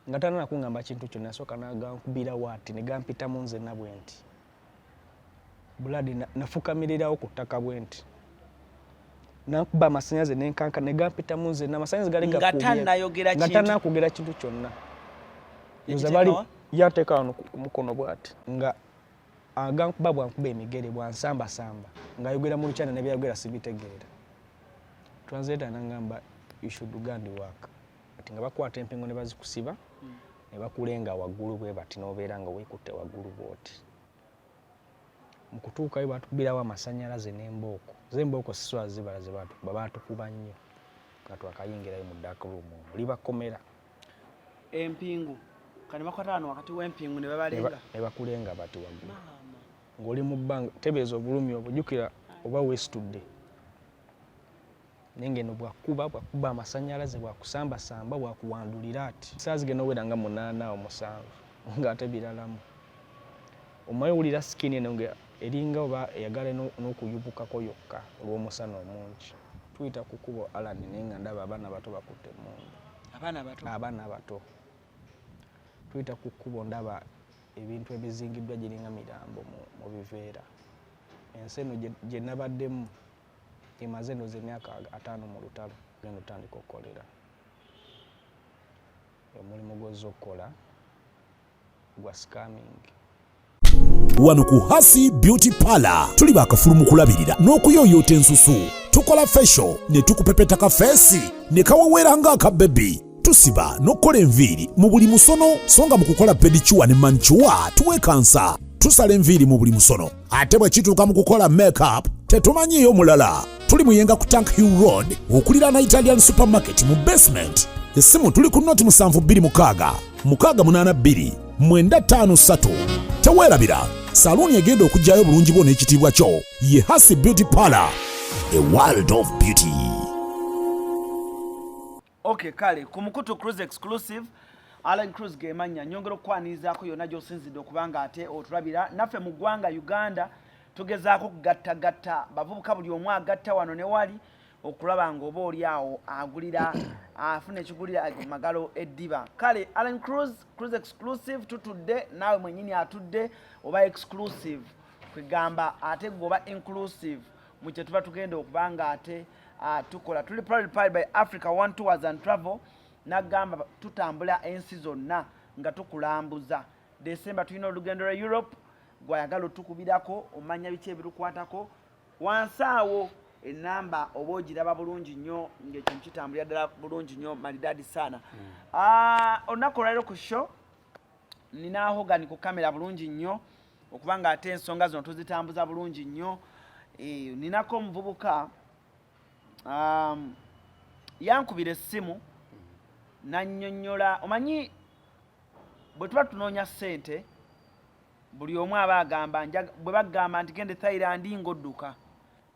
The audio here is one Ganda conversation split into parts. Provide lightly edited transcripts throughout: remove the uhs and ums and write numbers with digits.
Nga tana kungamba kintu kyonna, yasooka n'agankubira waati ne gampitamu nzenna bwe nti. Blood, nafukamirirawo ku ttaka bwe nti. Nankuba amasannyalaze nenkanka ne gampitamu nzenna, amasannyalaze gali Nga gakubye. tannayogera Nga kintu. tannakwogera kintu kyonna. Nze Yakiteeka bali wa? yanteeka wano ku mukono bw'ati, nga agankuba bwankuba emigere, bwansambasamba, ng'ayogera mu Luchina, nebyayogera sibitegeera. Translator nangamba, "You should go and work." Ati nga bakwata empingo ne bazikusiba ne bakulenga waggulu bwe bati, n'obeera nga weekutte waggulu bw'oti. Mu kutuukayo batukubirawo amasannyalaze n'embooko. Zembooko sisobola zibala ze baatukuba, baatukuba nnyo nga twakayingirayo mu dark room omwo libakomera. Empingu kati bakwata wano wakati w'empingu ne Ne babalenga. Ne bakulenga bati waggulu Maama. Ng'oli mu bbanga. Tebeeza obulumi obwo, jjukira oba weesitudde, naye ng'eno bwakuba bwakuba amasannyalaze, bwakusambasamba, bwakuwandulira ati. Saa zigenda owera nga 8 awo 7, ng'ate biralamu. Omanyi owulira skin eno nga eringa oba eyagala n'okuyubukako yokka olw'omusana omungi. Tuyita ku kkubo, Alan, naye nga ndaba abaana bato bakutte emmundu. Abaana bato? Abaana bato. Tuyita ku kkubo, ndaba ebintu ebizingiddwa, giringa mirambo mu biveera. Ensi eno gye nabaddemu emaze ndowooza emyaka 50 mu lutalo. Genda otandika okukolera omulimu gw'ozza okukola gwa scamming. Wano ku Hasi Beauty Parlor tuli bakafulu mu kulabirira n'okuyooyoota ensusu. Tukola facial ne tukupepeta ka face ne kawewera ng'akabebi. Tusiba n'okukola enviiri mu buli musono, so nga mu kukola pedicure ne manicure tuwekansa. Tusala enviiri mu buli musono, ate bwe kituuka mu kukola makeup tetumanyiiyo mulala. Tuli Muyenga ku Tank Hill Road, okuliraana Italian Supermarket mu basement. Essimu tuli ku 0726 682 953. Teweerabira, saluuni egenda okugyayo obulungi bwo n'ekitiibwa kyo ye Hasi Beauty Parlor, a world of beauty. Okay, kale ku mukutu Cruise Exclusive, Alan Cruz gemanya nyongera okukwanirizaako yonna gy'osinzidde okubanga ate otulabira naffe mu ggwanga Uganda. Tugezaako kugattagatta bavubuka, buli omu agatta wano ne wali okulaba nga oba oli awo agulira, afuna ekigulira magalo eddiba. Kale Alan Cruz, Cruise Exclusive, tutudde naawe mwennyini atudde oba exclusive, kwegamba ate gwe oba inclusive mu kye tuba tugenda okuba nga ate tukola. Tuli proudly powered by Africa One Tours and Travel. Nagamba tutambula ensi zonna nga tukulambuza. December tulina olugendo lwa Europe. Gwayagala otukubirako omanya biki ebirukwatako, wansi awo enamba oba ogiraba bulungi nnyo, ng'ekintu kitambulira ddala bulungi nnyo, malidadi sana. Olunaku olwaliro ku show nina Hogan ku kamera bulungi nnyo, okuba nga ate ensonga zino tuzitambuza bulungi nnyo. Ninako omuvubuka yankubira essimu nannyonnyola. Omanyi bwe tuba tunoonya ssente, buli omu aba agamba bwe bagamba nti genda e Thailand ng'odduka,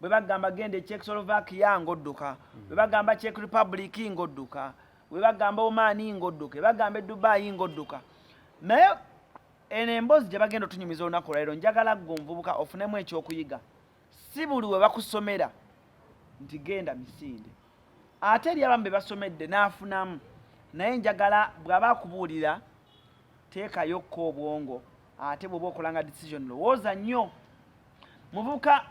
bwe bagamba genda e Czechoslovakia ng'odduka, bwe bagamba Czech Republic ng'odduka, bwe bagamba Oman ng'odduka, bwe bagamba e Dubai ng'odduka. Naye eno emboozi gye bagenda otunyumiza olunaku olwaleero, njagala ggwe omuvubuka ofunemu ekyokuyiga. Si buli we bakusomera nti genda misinde, ate eri abamu be basomedde n'afunamu. Naye njagala bw'aba akubuulira, teekayokko obwongo, ate bw'oba okolanga decision, lowooza nnyo. Muvubuka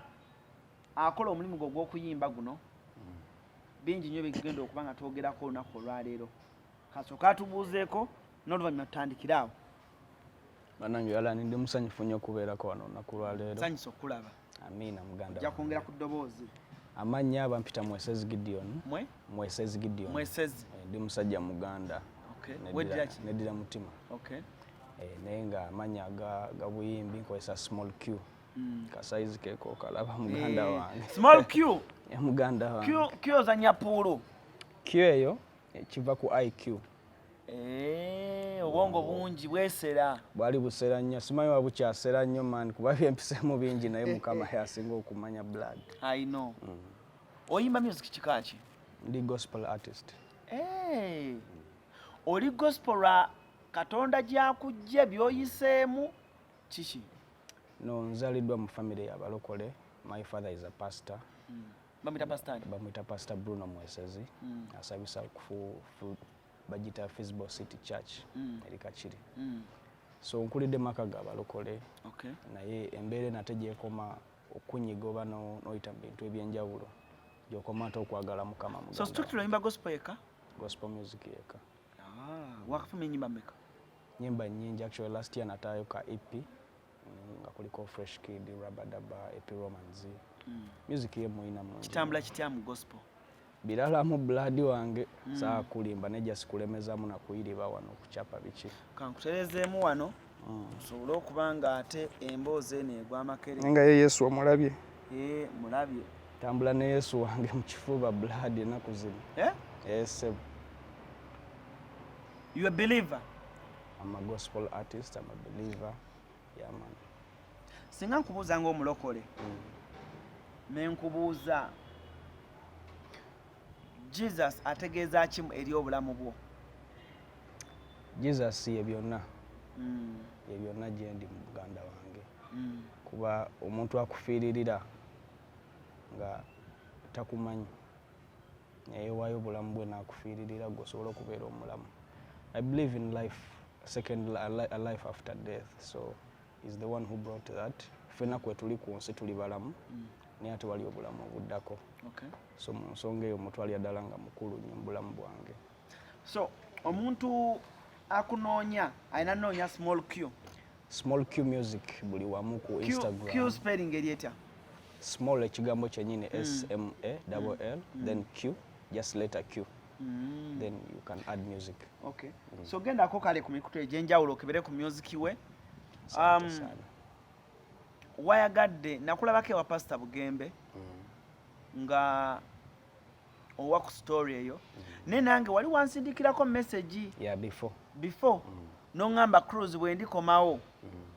akola omulimu gwe ogw'okuyimba guno, bingi nnyo bigenda okuba nga twogerako olunaku olwaleero. Kasooka atubuuzeeko n'oluvannyuma tutandikire awo. Bannange, Alan, ndi musanyufu nnyo okubeerako wano olunaku lwaleero. Sanyusa okukulaba. Amiina, muganda Ojja wange. Kwongera ku ddoboozi. Amannya bampita Mwesezi Gideon. Mwe? Mwesezi Gideon. Mwesezi. Ndi musajja muganda. Weddira ki? Neddira mutima. Naye nga amannya ga buyimbi nkozesa Small Q. Kasayizi keeko kalaba, muganda wange. Small Q. Muganda wange. Q, Q ozanya pool? Q eyo kiva ku IQ. Obwongo bungi bwesera. Bwali busera nnyo, simanyi wa bukyasera nnyo man, kuba byempiseemu bingi, naye Mukama yasinga okumanya, blood. I know. Oyimba music kika ki? Ndi gospel artist. Oli gospel lwa Katonda gyakujje, by'oyiseemu kiki? No, nzaliddwa mu family y'abalokole. My father is a pastor. Bamwita pastor? Bamwita Pastor Bruno Mwesezi. Asabisa ku Bagita Feasible City Church, eri Kakiri. So nkulidde maka g'abalokole. Naye embeera eno ate gyekoma okunyiga oba n'oyita mu bintu ebyenjawulo, gyokoma ate okwagala Mukama So muganda. Strictly oyimba gospel yekka? Gospel music yekka. Ah, wakafuma enyimba mmeka? Nyimba nyingi. Actually, last year nataayo ka EP nga kuliko Fresh Kid, Rabadaba, AP Romans. Music ye muyina mungi. Kitambula kitya mu gospel? Biralamu, blood wange. Saakulimba, nejja sikulemezamu nakuyiriba wano okucapa biki. Kankuterezeemu wano osobole okuba nga ate emboozi eno egwa makere. Naye nga ye Yesu omulabye? Ee, mulabye. Tambula ne Yesu wange mu kifuba, blood, ennaku zino. Eh? Esebo. You a believer? I'm a gospel artist, I'm a believer. Yeah, man. Singa nkubuuza ng'omulokole, ne nkubuuza, Jesus ategeeza ki eri obulamu bwo? Jesus ye byonna. Ye byonna gye ndi mu muganda wange. Kuba omuntu akufiiririra nga takumanyi, neyewaayo obulamu bwe n'akufiiririra gwe osobola okubeera omulamu. I believe in life, second a life after death. So is the one who brought that. Ffenna kwe tuli ku nsi tuli balamu, naye ate wali obulamu obuddako. So mu nsonga eyo mutwalira ddala nga mukulu nnyo mu bulamu bwange. So omuntu akunoonya alina noonya Small Q? Small Q Music buli wamu ku Q, Instagram. Q spelling eri etya? Small ekigambo kyennyini, S M A double L, then Q, just letter Q, then you can add music. Okay. So gendako kale ku mikutu egy'enjawulo okebere ku music we. Asante sana. Wayagadde nakulabako ewa Pasita Bugembe nga owa ku story eyo, naye nange wali wansindikirako message Yeah, before. Before noŋŋamba, "Cruz, bwe ndikomawo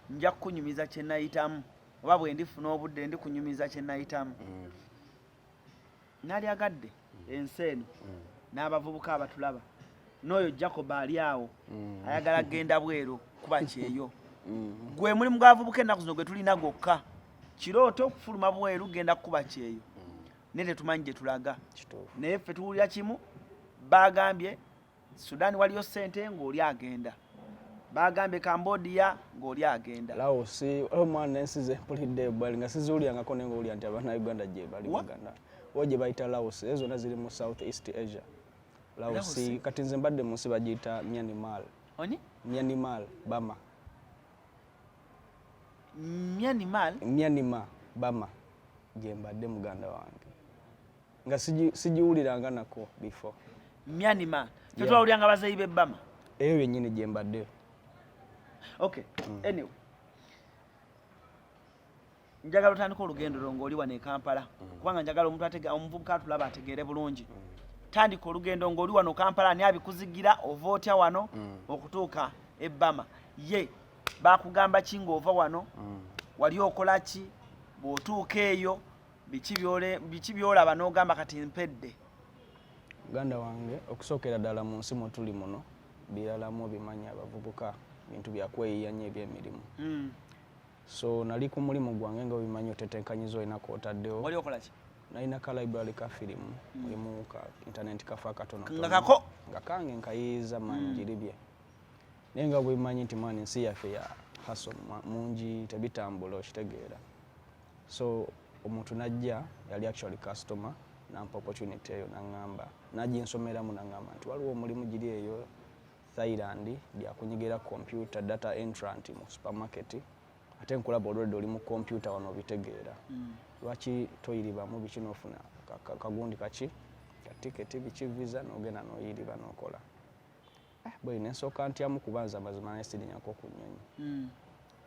nja kukunyumiza kye nayitamu, oba bwe ndifuna obudde ndikunyumiza kye nayitamu." Nalyagadde ensi eno n'abavubuka abatulaba n'oyo Jacob ali awo ayagala kgenda bweru kuba kyeyo, gwe mulimu gw'abavubuka ennaku zino gwe tulina gwokka, kirooto okufuluma bweru genda kukuba kyeyo, naye tetumanyi gye tulaga. Naye ffe tuwulira kimu, bagambye Sudan waliyo ssente ng'oli agenda, bagambye Cambodia ng'oli agenda. Laos, omwana, ensi zempulidde ebbali nga siziwulyangako, naye ngaowulira nti Abannayuganda gye bali. Wa? Muganda oba gye bayita Laos, ezo zonna ziri mu South East Asia, Laos. Laos. Kati nze mbadde mu nsi bagiyita Myanmar. Oni? Myanmar, Bama. Myanmar? Myanmar, Bama, gye mbadde, muganda wange, nga sigiwuliranga nako before. Myanmar? Yeah. Tetwawulyanga bazeeyi b'ebbama? Eyo yennyini gye mbadde. Okay, anyway, njagala otandika olugendo lwo ng'oli wano e Kampala, kubanga njagala omuntu omuvubuka atulaba ategeere bulungi. Tandika olugendo ng'oli wano Kampala, ani abikuzigira? Ova otya wano okutuuka ebbama? Ye bakugamba ki ng'ova wano? Wali okola ki bw'otuuka eyo? Biki by'olaba n'ogamba kati mpedde? Muganda wange, okusookera ddala mu nsi mwe tuli muno biralamu obimanyi, abavubuka bintu byakweyiya nnyo ebyemirimu. So nali ku mulimu gwange nga obimanyi, otetenkanyiza olina kwotaddewo. Wali okola ki? Nalina ka library ka firimu, mulimu ka internet kafe akatono. Nga kako? Nga kange, nkayiiza manjiribye, naye nga bwebimanyi nti mwana ensi yaffe ya hustle mungi, tebitambula, okitegeera. So omuntu najja, yali actually customer, nampa opportunity eyo, naŋŋamba, naginsomeramu, naŋŋamba nti waliwo omulimu giri eyo Thailand, byakunyigira computer, data entrant mu supermarket, ate nkulaba olwedde oli mu computer wano obitegeera, lwaki toyiribamu biki nofuna kagundi kaki katiketi biki visa nogenda noyiriba nokola. Eh, bwe nensooka ntyamu kubanza amazima, naye sirinyako ku nnyonyi.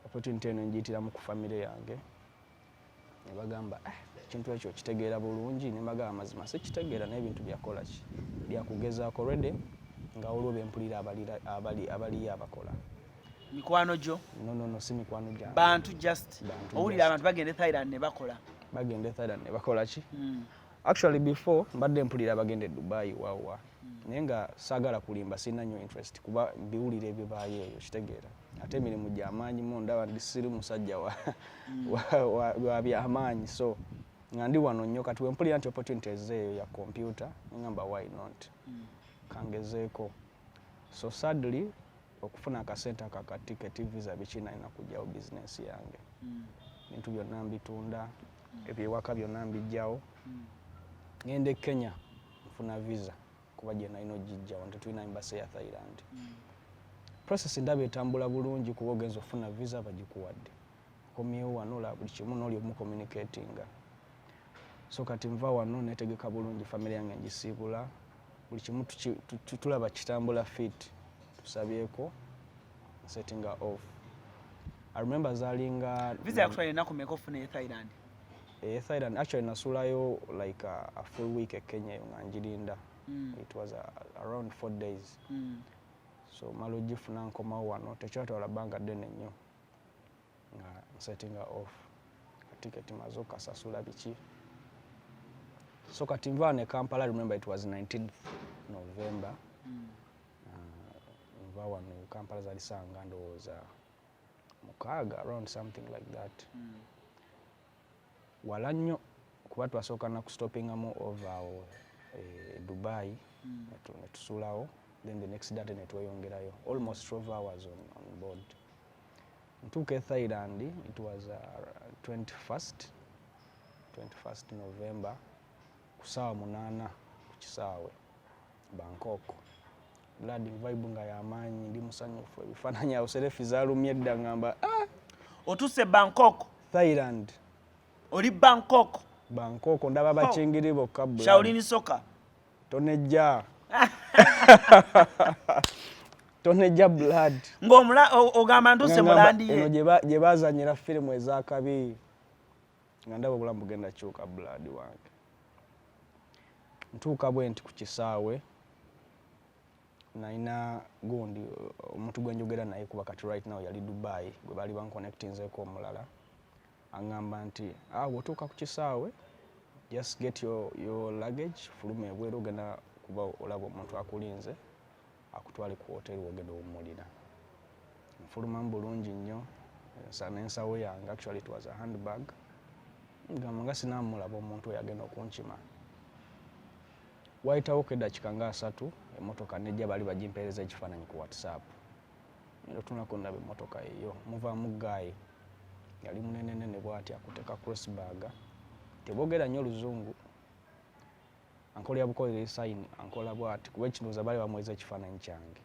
Opportunity eno ngiyitiramu ku famire yange, ne bagamba, "Eh, ekintu ekyo okitegeera bulungi?" Ne mbagamba, "Amazima sikitegeera, naye ebintu byakola ki byakugezaako already nga waliwo bempulira abaliyo abakola." Mikwano gyo? No, no, no, si mikwano gyange. Bantu just? Bantu. Owulira Just. abantu bagenda e Thailand ne bakola. Bagenda e Thailand ne bakola ki. Actually, before mbadde mpulira abagenda e Dubai wawa, naye nga saagala kulimba, sirina nnyo interest kuba mbiwulira ebibaayo eyo, kitegeera, ate emirimu gyamaanyi mu ndaba ndi siri musajja wa byamaanyi, so nga ndi wano nnyo. Kati wempulira nti opportunities eyo ya computer, ngamba why not, kangezeeko. So sadly, okufuna akasente ako aka ticket, visa, biki, nalina kugyawo bizinesi yange. Bintu byonna mbitunda, ebyewaka byonna mbijjawo. Ngenda e Kenya, nfuna visa kuba gye nalina ogijjawo nti tulina embassy ya Thailand. Process ndaba etambula bulungi kuba ogenza ofuna visa, bagikuwadde, okomyewo wano, olaba buli kimu n'oli omucommunicatinga. So kati nva wano netegeka bulungi, family yange ngisiibula, buli kimu tulaba kitambula fit. Tusabyeko, settinga off. I remember zalinga Visa yakutwala ennaku meka ofuna e Thailand? E Thailand actually nasulayo like a full week e Kenya eyo nga ngirinda. It was around 4 days. So mala ogifuna, nkomawo wano, tekyatwala bbanga ddene nnyo nga nsettinga off, tiketi maze okasasula, biki. So kati nva wano e Kampala, remember it was 19th November. Nva wano e Kampala zali sanga ndowooza 6, around something like that. Wala nnyo kuba twasooka nakustoppingamu over awo e Dubai, netusulawo, then the next day ate netweyongerayo almost 12 hours on board. Ntuuka e Thailand, it was 21st November ku saawa 8 ku kisaawe Bangkok. Blood, vibe nga yamaanyi, ndi musanyufu, ebifaananyi awo selfie zaalumye edda, ngamba ah! Otuuse Bangkok? Thailand. Oli Bangkok? Bangkok, ndaba bakingiri bokka, blood. Shaolin Soccer? Tonejja, tonejja, blood. Ng'omula ogamba ntuuse Ngamba, mu land eno ye. gye bazanyira firimu ezakabi, nga ndaba obulamu bugenda kyuka, blood wange. Ntuuka bwe nti ku kisaawe, nalina gundi omuntu gwe njogera naye kuba kati right now yali Dubai, gwe baali banconnectinzeeko omulala, aŋŋamba nti ah, bw'otuuka ku kisaawe, just get your luggage, fuluma ebweru, ogenda kuba olaba omuntu akulinze akutwale ku hoteri wogenda owummulira. Nfulumamu bulungi nnyo n'ensawo yange, actually it was a handbag. Ngamba nga sinamulaba omuntu oyo agenda okunkima. Wayitawo eddakiika nga 30, emmotoka nejja, baali bagimpeereza ekifaananyi ku WhatsApp. Ngenda otunulako, ndaba emmotoka eyo, muvaamu guy, yali munenenene bw'ati, akutte crossbag, teboogera nnyo oluzungu, ankolera bukolera sign, ankola bw'ati kuba ekindowooza baali bamuweza ekifaananyi kyange.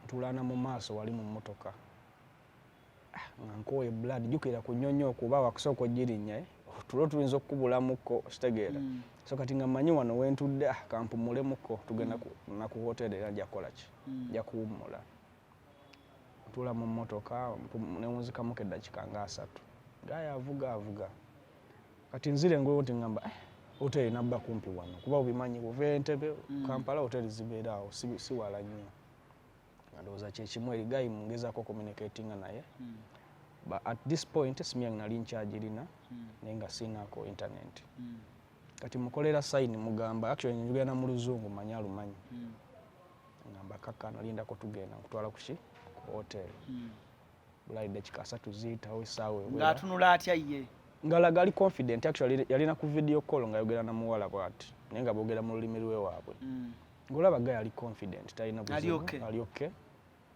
Ntuulaana mu maaso wali mu mmotoka. Ah, nga nkooye, blood. Jjukira ku nnyonyi okuba wakusooka ogirinnya, eh, otulo tuyinza okukubulamuko, kitegeera? So kati nga mmanyi wano wentudde, ah, kampumulemuko, tugenda na ku hoteri era nja kukola ki, nja kuwummula. Ntuula mu mmotoka, newunzikamuko eddakiika nga 30, guy avuga avuga. Kati nzire engulu nti ngamba eh, hoteri nabba kumpi wano kuba obimanyi buva Entebbe, Kampala, hoteri zibeera awo, si wala nnyo. Nga ndowooza kyekimu eri guy mungezaako communicatinga naye. But at this point esimu yange nali nkyagirina, naye nga siinaako internet. Kati mukolera sign, mugamba, actually njogera na mu luzungu, manyi alumanyi, ngamba kakano lindako, tugenda nkutwala kuki, ku hotel. Bulali dakika 30 ziyitawo, essaawa ewera. Ng'atunula atya ye? Ngalaga ali confident. Actually yalina ku video call ng'ayogera na muwala bw'ati, naye nga boogera mu lulimi lwewaabwe. Ng'olaba guy ali confident, talina Ali buzibu. Okay. Ali okay.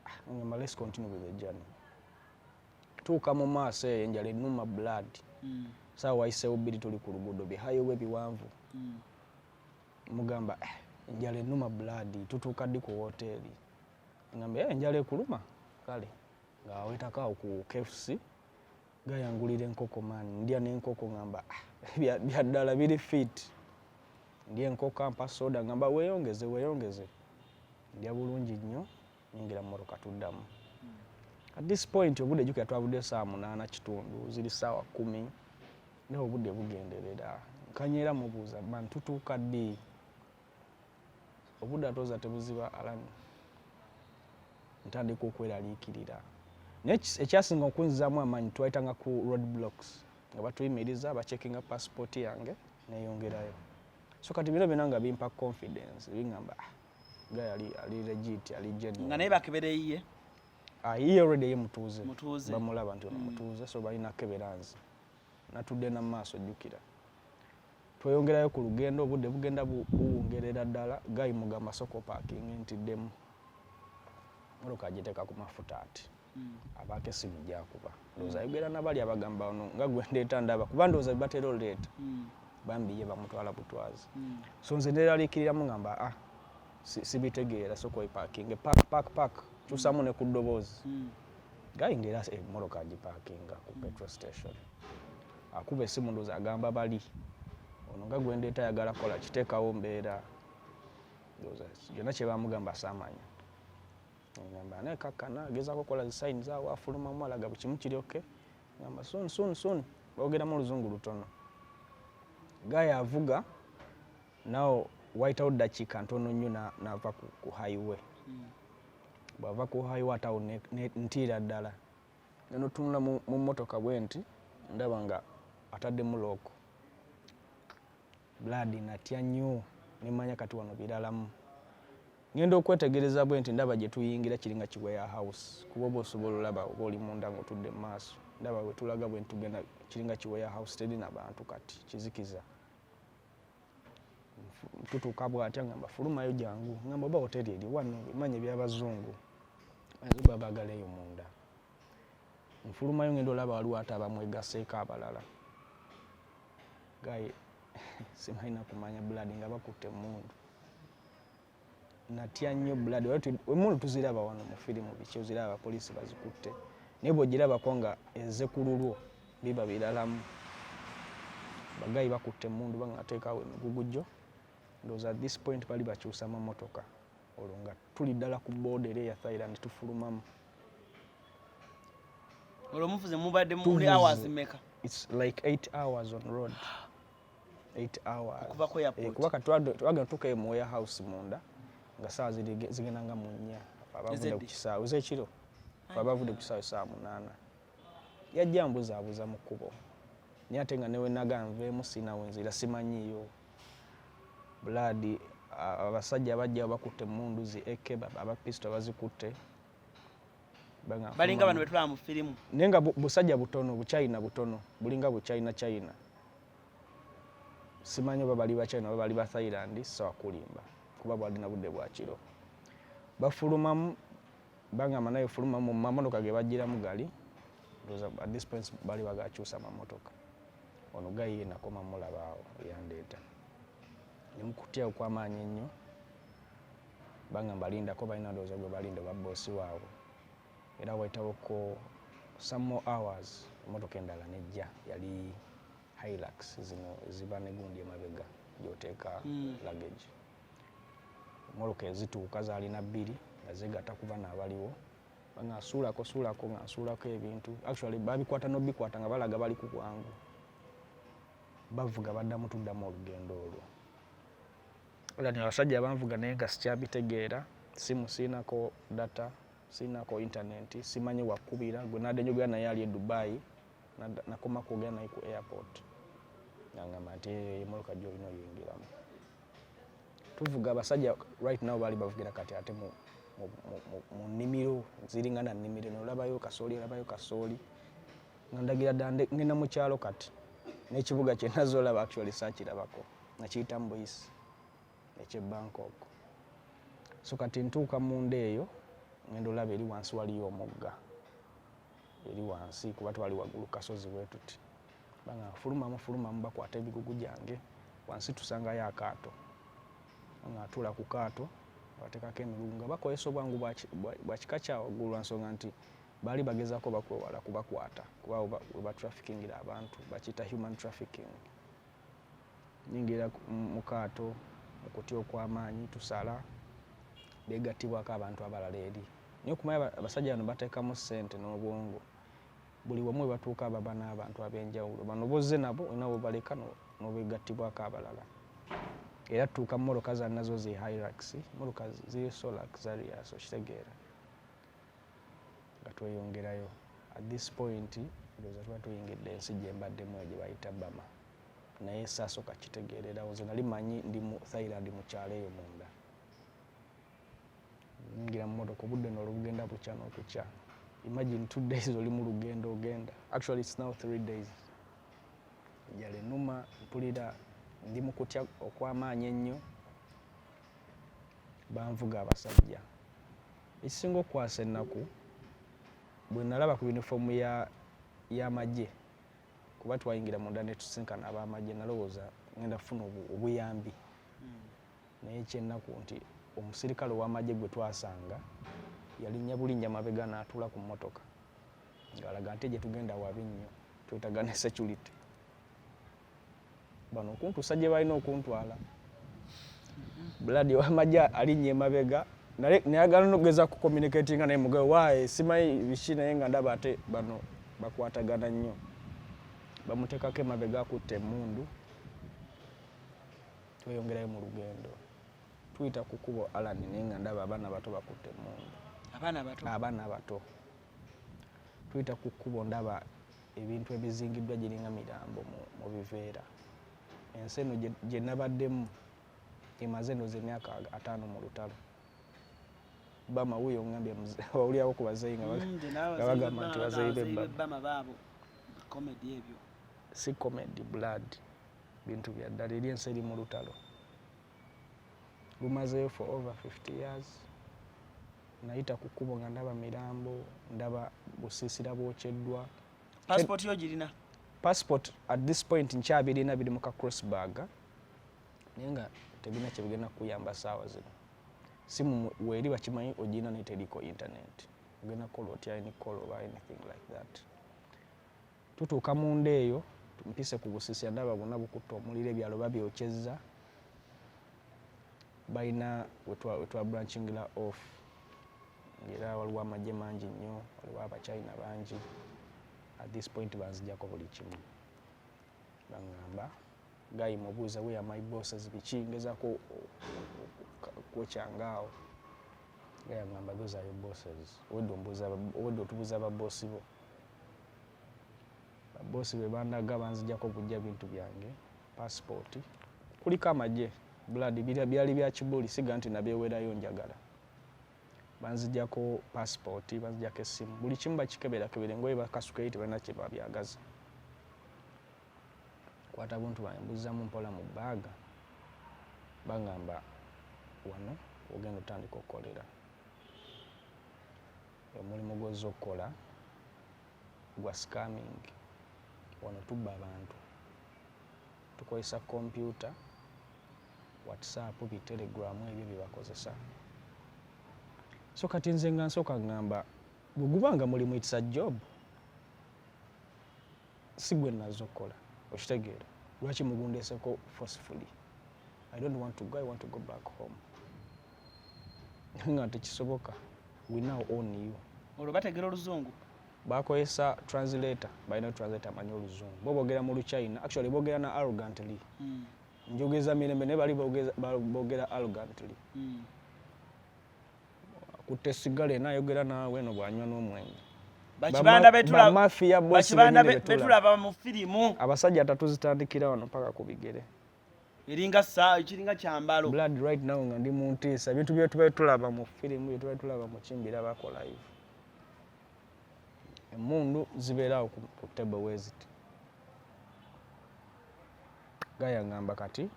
Ah, ngamba let's continue with the journey. Tuuka mu maaso eyo, enjala ennuma, blood. Saawa wayiseewo 2, tuli ku luguudo, bihighway biwanvu. Mugamba eh, enjala ennuma, blood, tutuuka ddi ku woteeri? Ngamba eh, enjala ekuluma, kale ng'awetako awo ku KFC, gayangulira enkoko, man, ndya n'enkoko, ngamba ah, bya ddala biri fit. Ndya enkoko, ampa soda, ngamba weeyongeze, weeyongeze. Ndya bulungi nnyo, nyingira mu mmotoka, tuddamu. At this point obudde, jjukira twavudde saawa 8 kitundu, ziri saawa 10, naye obudde bugenderera. Nkanyeera, mubuuza, man, tutuuka ddi? Obudde atooza tebuziba alani, ntandika okweraliikirira. Naye ekyasinga okunzizaamu amaanyi, twayitanga ku road blocks nga batuyimiriza, bacheckinga passport yange, neyongerayo. So kati bino byonna nga bimpa confidence, bingamba ah, guy ali legit, ali genuine. Nga naye bakebera eyiye? Ah, ye already ye mutuuze. Mutuuze. Bamulaba nti ono mutuuze, so balina kebera nze natudde na maaso. Jjukira tweyongerayo ku lugendo, obudde bugenda buwungerera ddala. Guy mugamba soko parking, ntiddemu. Motoka agiteeka ku mafuta ati abaako essimu gyakuba, ndowooza ayogera nabali abagamba ono nga gwe ndeeta ndaba kuba ndowooza bebatera oleeta bambi ye bamutwala butwazi. So nze neraliikiriramu ngamba, ah, sibitegeera, soka oyipakinge, park, park, park, kyusamu ne ku ddoboozi. Guy ngaera emmotoka agipakinga ku petrol station, akuba essimu, ndowooza agamba bali ono nga gwe ndeeta ayagala kukola kiteekawo mbeera, ndowooza byonna kye bamugamba saamanya. Ngamba naye kakkana, agezaako okukola zi signs awo, afulumamu alaga buli kimu kiri okay, ngamba soon, soon, soon, boogeramu oluzungu lutono. Guy avuga nawo, wayitawo ddakiika ntono nnyo n'ava ku highway. Bw'ava ku highway ate awo ntiira ddala, ngenda otunula mu mmotoka bwe nti ndaba nga ataddemu lock. Blood, natya nnyo, nemanya kati wano biralamu. Ngenda okwetegereza bwe nti ndaba gye tuyingira kiringa ki warehouse, kuba oba osobola olaba oba oli munda ng'otudde mu maaso, ndaba bwe tulaga bwe ntugenda kiringa ki warehouse, terina bantu, kati kizikiza. Tutuuka bw'atya ngamba fulumayo jangu, ngamba oba hoteri eri wano, bimanye ebyabazungu bayinza okuba baagala eyo munda. Nfulumayo ngenda olaba waliwo ate abamwegaseeko abalala. Guy, simalina kumanya, blood, nga bakutte emmundu. Natya nnyo, blood. Emmundu tuziraba wano mu firimu, biki, oziraba abapoliisi bazikutte, naye bw'ogirabako nga ezze ku lulwo biba biralamu. Ba guy bakutte emmundu, bangateekawo emigugu gyo. Ndowooza at this point bali bakyusa mamotoka, olwo nga tuli ddala ku border era eya Thailand, tufulumamu. Olwo muvuze mubadde muli hours meka? It's like 8 hours on road, 8 hours. Okuva ku airport. Eh, kuba kati twagenda tuukayo mu warehouse munda nga saawa zigenda nga mu 4. Abavudde ku Ezedde. kisaawe ez'ekiro, abavudde ku kisaawe saawa 8. Yajja mbuzaabuza mu kkubo, naye ate nga newe naga nveemu siinawe nzira simanyiiyo. Blood, abasajja bajja bakutte emmundu zi AK, aba pistol bazikutte. Balinga bano betulaba mu firimu. Naye nga busajja butono, buchina butono, bulinga buchina china, simanyi oba bali bachina oba bali ba Thailand, sawa kulimba kuba bwalina budde bwakiro. Bafulumamu, bagamba naye fulumamu mu mamotoka ge bagiramu gali. Ndowooza at this point bali bagakyusa amamotoka. Ono guy ye nakoma mulaba awo yandeeta nemukutya okw'amaanyi ennyo. Bagamba lindako, balina ndowooza gwe balinda oba boss waabwe. Era wayitawoko some more hours, emotoka endala nejja, yali Hilux zino ziba negundi emabega gyoteeka luggage. Emotoka ezituuka zaalina bbiri nga zegatta ku bano abaliwo. Nga nsuulako suulako, nga nsuulako ebintu, actually babikwata nobikwata nga balaga bali ku bwangu, bavuga baddamu, tuddamu olugendo olwo. Era ni abasajja banvuga naye nga sikyabitegeera, simu siinako data, siinako internet, simanyi wakubira gwe nadde njogera naye ali e Dubai. Nakoma kwogera naye ku airport, nangamba nti "Eh, emotoka gyolina oyingiramu." Tuvuga, abasajja right now baali bavugira kati ate mu nnimiro, ziringa na nnimiro, nolabayo kasooli, olabayo kasooli, nga ndagira ddala ngenda mu kyalo. Kati n'ekibuga kye nazolaba actually saakirabako, nakiyita mu buyisi eky'e Bangkok. So kati ntuuka munda eyo, ngenda olaba eri wansi waliyo omugga eri wansi, kuba twali waggulu kasozi bwe tuti. Banga fulumamu, fulumamu, bakwata emigugu gyange. Wansi tusangayo akaato, nga atuula ku kaato, bateekako emigugu nga bakozesa obwangu bwa kika kya waggulu, lwa nsonga nti baali bagezaako bakwewala kubakwata, kuba we batraffickingira abantu bakiyita human trafficking. Nyingira mu kaato mu kutya okw'amaanyi, tusala, begattibwako abantu abalala eri. Naye okumanya abasajja bano bateekamu ssente n'obwongo, buli wamu we batuuka baba n'abantu ab'enjawulo. Bano bozze nabo olina webaleka n'obegattibwako abalala. Era tutuuka mu mmotoka zannazo zi Hilux, mmotoka ziri so luxurious, okitegeera, nga tweyongerayo. At this point ndowooza tuba tuyingidde ensi gye mbaddemu eyo gye bayita Bama, naye saasooka kitegeererawo. Nze nali manyi ndi mu Thailand, mu kyalo eyo munda. Nyingira mu mmotoka, obudde nno olubugenda bukya n'okukya. Imagine 2 days oli mu lugendo ogenda, actually it's now 3 days. Enjala ennuma, mpulira ndi mu kutya okw'amaanyi ennyo. Banvuga abasajja. Ekisinga okukwasa ennaku, bwe nalaba ku yunifoomu y'amagye, kuba twayingira munda ne tusinkana ab'amagye, nalowooza ngenda kufuna obuyambi. Naye ekyennaku nti omusirikale ow'amagye gwe twasanga yalinnya bulinnya mabega n'atuula ku mmotoka ng'alaga nti gye tugenda wabi nnyo, twetaaga ne security. Bano okuntuusa gye balina okuntwala, blood ow'amagye alinnya emabega, nayagala nogeza ku communicatinga naye mugabe waaye simanyi biki, naye nga ndaba ate bano bakwatagana nnyo. Bamuteekako emabega akutta emmundu, tweyongerayo mu lugendo. Tuyita ku kkubo, Alan, naye nga ndaba abaana bato bakutte emmundu. Abaana bato? Abaana bato. Tuyita ku kkubo, ndaba ebintu ebizingiddwa giringa mirambo mu biveera. Ensi eno gye nabaddemu emaze ndowooza emyaka 50 mu lutalo. Bama wuuyo ngambye wawulirako ku bazeeyi nga nga bagamba nti bazeeyi b'ebbama. Bama baabo comedy ebyo. Si comedy, blood, bintu bya ddala. Eri ensi eri mu lutalo, lumazeeyo for over 50 years. Nayita ku kkubo nga ndaba mirambo, ndaba busiisira bwokyeddwa. Passport yo girina? Passport at this point nkyabirina, biri mu ka crossbag, naye nga tebirina kyebigenda kukuyamba saawa zino. Simu weeri bakimanyi ogirina, naye teriko internet, ogenda kukola otya any call oba anything like that? Tutuuka munda eyo, mpise ku busiisira, ndaba bwonna bukutta omuliro, ebyalo babyokyezza. Balina wetwa branchingira off, ng'era waliwo amagye mangi nnyo, waliwo Abachina bangi. At this point banzijjako buli kimu, baŋŋamba guy mubuuza, "Where are my bosses?" Biki, ngezaako kwekyanga awo. Guy aŋŋamba, "Those are your bosses. Obwedda ombuuza, obwedda otubuuza babosi bo." Babosi be bandaga banzijjako bujja bintu byange, passport kuliko amagye, blood byali bya kibuli, siga nti nabyewerayo njagala. Banzijjako passport, banzijjako essimu, buli kimu bakikeberakebera, engoye bakasukayo, tebalina kye babyagaza. Kwata buntu bwange, mbuzzamu mpola mu bag. Baŋŋamba wano ogenda otandika okukolera, omulimu gw'ozza okukola gwa scamming. Wano tubba abantu, tukozesa kompyuta, WhatsApp, bi Telegram, ebyo bye bakozesa. So kati nze nga nsooka ŋŋamba bwe guba nga mulimu, it's a job, si gwe naza okukola, okitegeera? Lwaki mugundeseko forcefully? I don't want to go, I want to go back home. Nga tekisoboka, we now own you. Olwo bategera oluzungu? Bakozesa translator, balina translator amanyi oluzungu. Bo boogera mu Luchina, actually boogera na arrogantly. Njogeza mirembe, naye bali boogera arrogantly. Akutte sigala ena ayogera naawe eno bw'anywa n'omwenge. Bakibanda Bamafiya bosi bakibanda bennyini betulaba. Betulaba mu firimu. Abasajja atatu zitandikira wano paka ku bigere. Eringa saa kiringa kyambalo. Blood, right now nga ndi mu ntiisa, ebintu bye tubaye tulaba mu firimu, bye tubaye tulaba mu kimbirabako live. Emmundu zibeeraawo ku table weziti. Guy aŋŋamba kati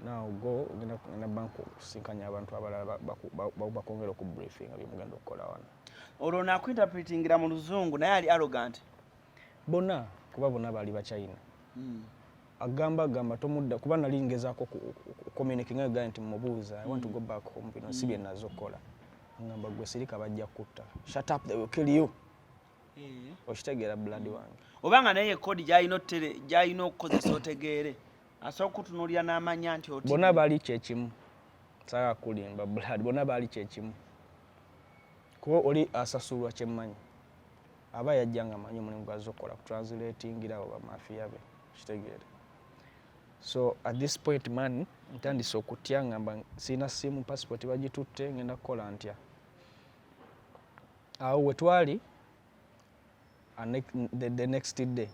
now go, ogenda kugenda bank okusinkanya abantu abalala bakwongera okubriefinga byemugenda okukola wano. Olwo nakuinterpretingira mu luzungu, naye ali arrogant? Bonna, kuba bonna baali Bachina. Agamba agamba tomudda, kuba nali ngezaako communicating guy nti mubuuza, "I want to go back home, bino si bye nazo okukola." Ngamba, "Gwe sirika, bajja kutta. Shut up, they will kill you." Okitegeera, blood wange? Oba nga naye kodi gyalina otere gyalina okukozesa otegeere, asobola okutunuulira n'amanya nti oti. Bonna baali kyekimu, saagala kulimba, blood, bonna baali kyekimu, kuba oli asasulwa kyemmanyi aba yajja nga amanyi omulimu gwazza okukola, kutranslatingira abo bamafiya be, kitegeere? So at this point, man, ntandise okutya, ngamba sirina simu, passport bagitutte, ngenda kukola ntya? Awo we twali, the next day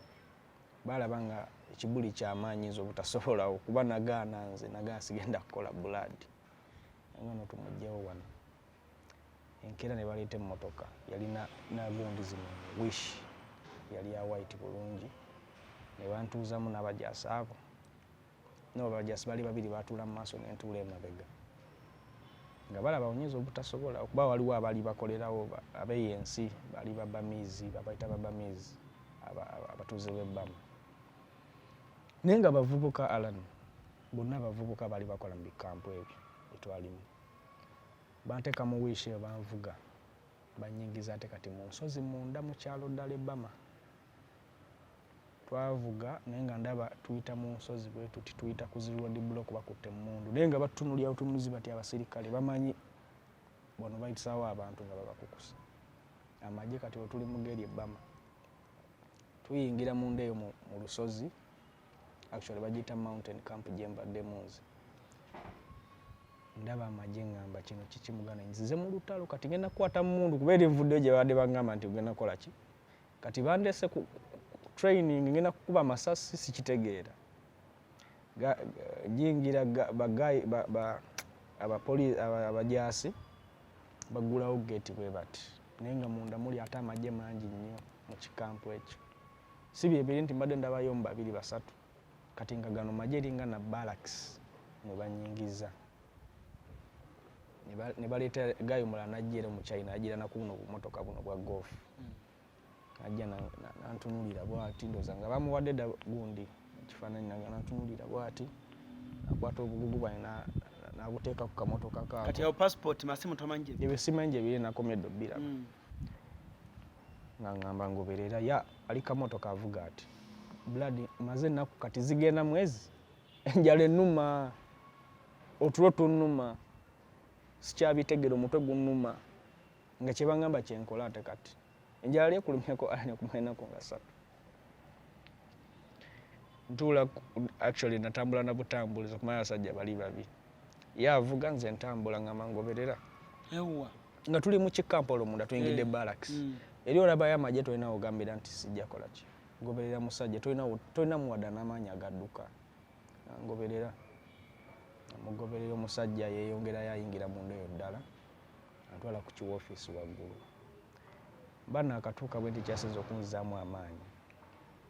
balaba nga ekibuli kyamaanyi nze obutasobolawo, kuba nagaana, nze nagaana, sigenda kukola, blood, nga no tumugjewo wano. Enkeera ne baleeta emmotoka, yalina nagundi zino Wish, yali ya white bulungi, ne bantuuzamu n'abajaasi abo. No, abajaasi bali babiri, batuula mu maaso nentuula emabega. Nga balaba onyinza obutasobola okuba waliwo abali bakolerawo abeeyo ensi bali Babamizi, babayita Babamizi, abatuuze b'e Burma, naye nga bavubuka, Alan, bonna bavubuka bali bakola mu bikampu ebyo etwalimu. Banteeka mu Wish eyo, banvuga, banyingiza ate kati mu nsozi munda mu kyalo ddala e Burma. Twavuga naye nga ndaba tuyita mu nsozi bwe tuti, tuyita ku zi road block, bakutte emmundu naye nga batutunulira butunuzi bati. Abasirikale bamanyi bano bayitisaawo abantu nga babakukusa amagye. Kati wetuli mu geri e Burma, tuyingira munda eyo mu lusozi, actually bagiyita mountain camp gye mbaddemu nze. Ndaba amagye, ngamba kino kiki muganda, nzize mu lutalo kati ngenda kukwata mundu kuba eri nvuddeyo gye babadde baŋŋamba nti ogenda kukola ki? Kati bandese ku training, ngenda kukuba amasasi, sikitegeera. Jingira bagayi abajaasi baggulawo geeti bwe bati, naye nga munda muli ate amagye mangi nnyo mu kikampu ekyo. Si byebiri nti mbadde ndabayo mu babiri basatu, kati nga gano magye eringa na barracks mwe banyingiza. Ne baleeta guy omulala najja era mu China, ajira naku buno bumotoka buno bwa Golf, ajja nantunulira bwati, ndowooza nga bamuwadde dda gundi ekifaananyi, nga nantunulira bwati, akwata obugugu bwange n'abuteeka ku kamotoka kaako. Kati awo passport, masimu tomanyi gye? Ebyo simanyi gye biri, nakomye dda obbiraba. Nga ngamba ngoberera ya ali kamotoka avuga ati blood maze ennaku kati zigenda mwezi, enjala ennuma, otulo tunnuma, sikyabitegera, omutwe gunnuma, nga kyebangamba kyenkola. Ate kati enjala lyekulumyeko alanya kumala ennaku nga 3 ntuula. Actually natambula na butambulizo kumanya abasajja bali babi. Ye avuga, nze ntambula, ngamba ngoberera. Ewa. Nga tuli mu kikampolo munda, tuyingidde barracks. Eri olabayo amagye, tolina ogambira nti sijja kola ki, goberera musajja, tolina muwadda n'amaanyi agadduka. Ngoberera, mugoberera, omusajja yeeyongerayo, ayingira munda eyo ddala, antwala ku kiwoofiisi waggulu. Mba naakatuuka bwe nti, kyasinza okunzizaamu amaanyi,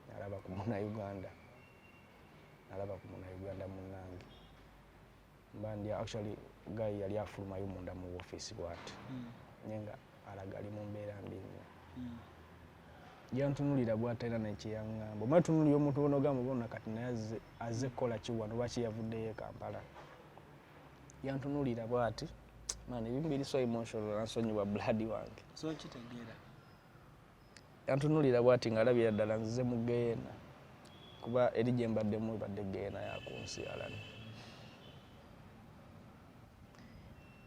nalaba ku Munnayuganda, nalaba ku Munnayuganda munnange. Mba ndi actually guy yali afulumayo munda mu woofiisi bw'ati, naye nga alaga ali mu mbeera mbi nnyo. Yantunulira bw'atalina nekyeyaŋŋamba. Omanyi tunulira omuntu bonogamba bona kati naye azze kukola ki wano? Lwaki yavuddeyo e Kampala? Yantunulira bw'ati, man, ebimu biri so emotional, ansonyiwa blood wange. So kitegeera. Yantunulira bw'ati ng'alabira ddala nzize mu geena, kuba eri gye mbaddemu ebadde geena ya ku nsi alani.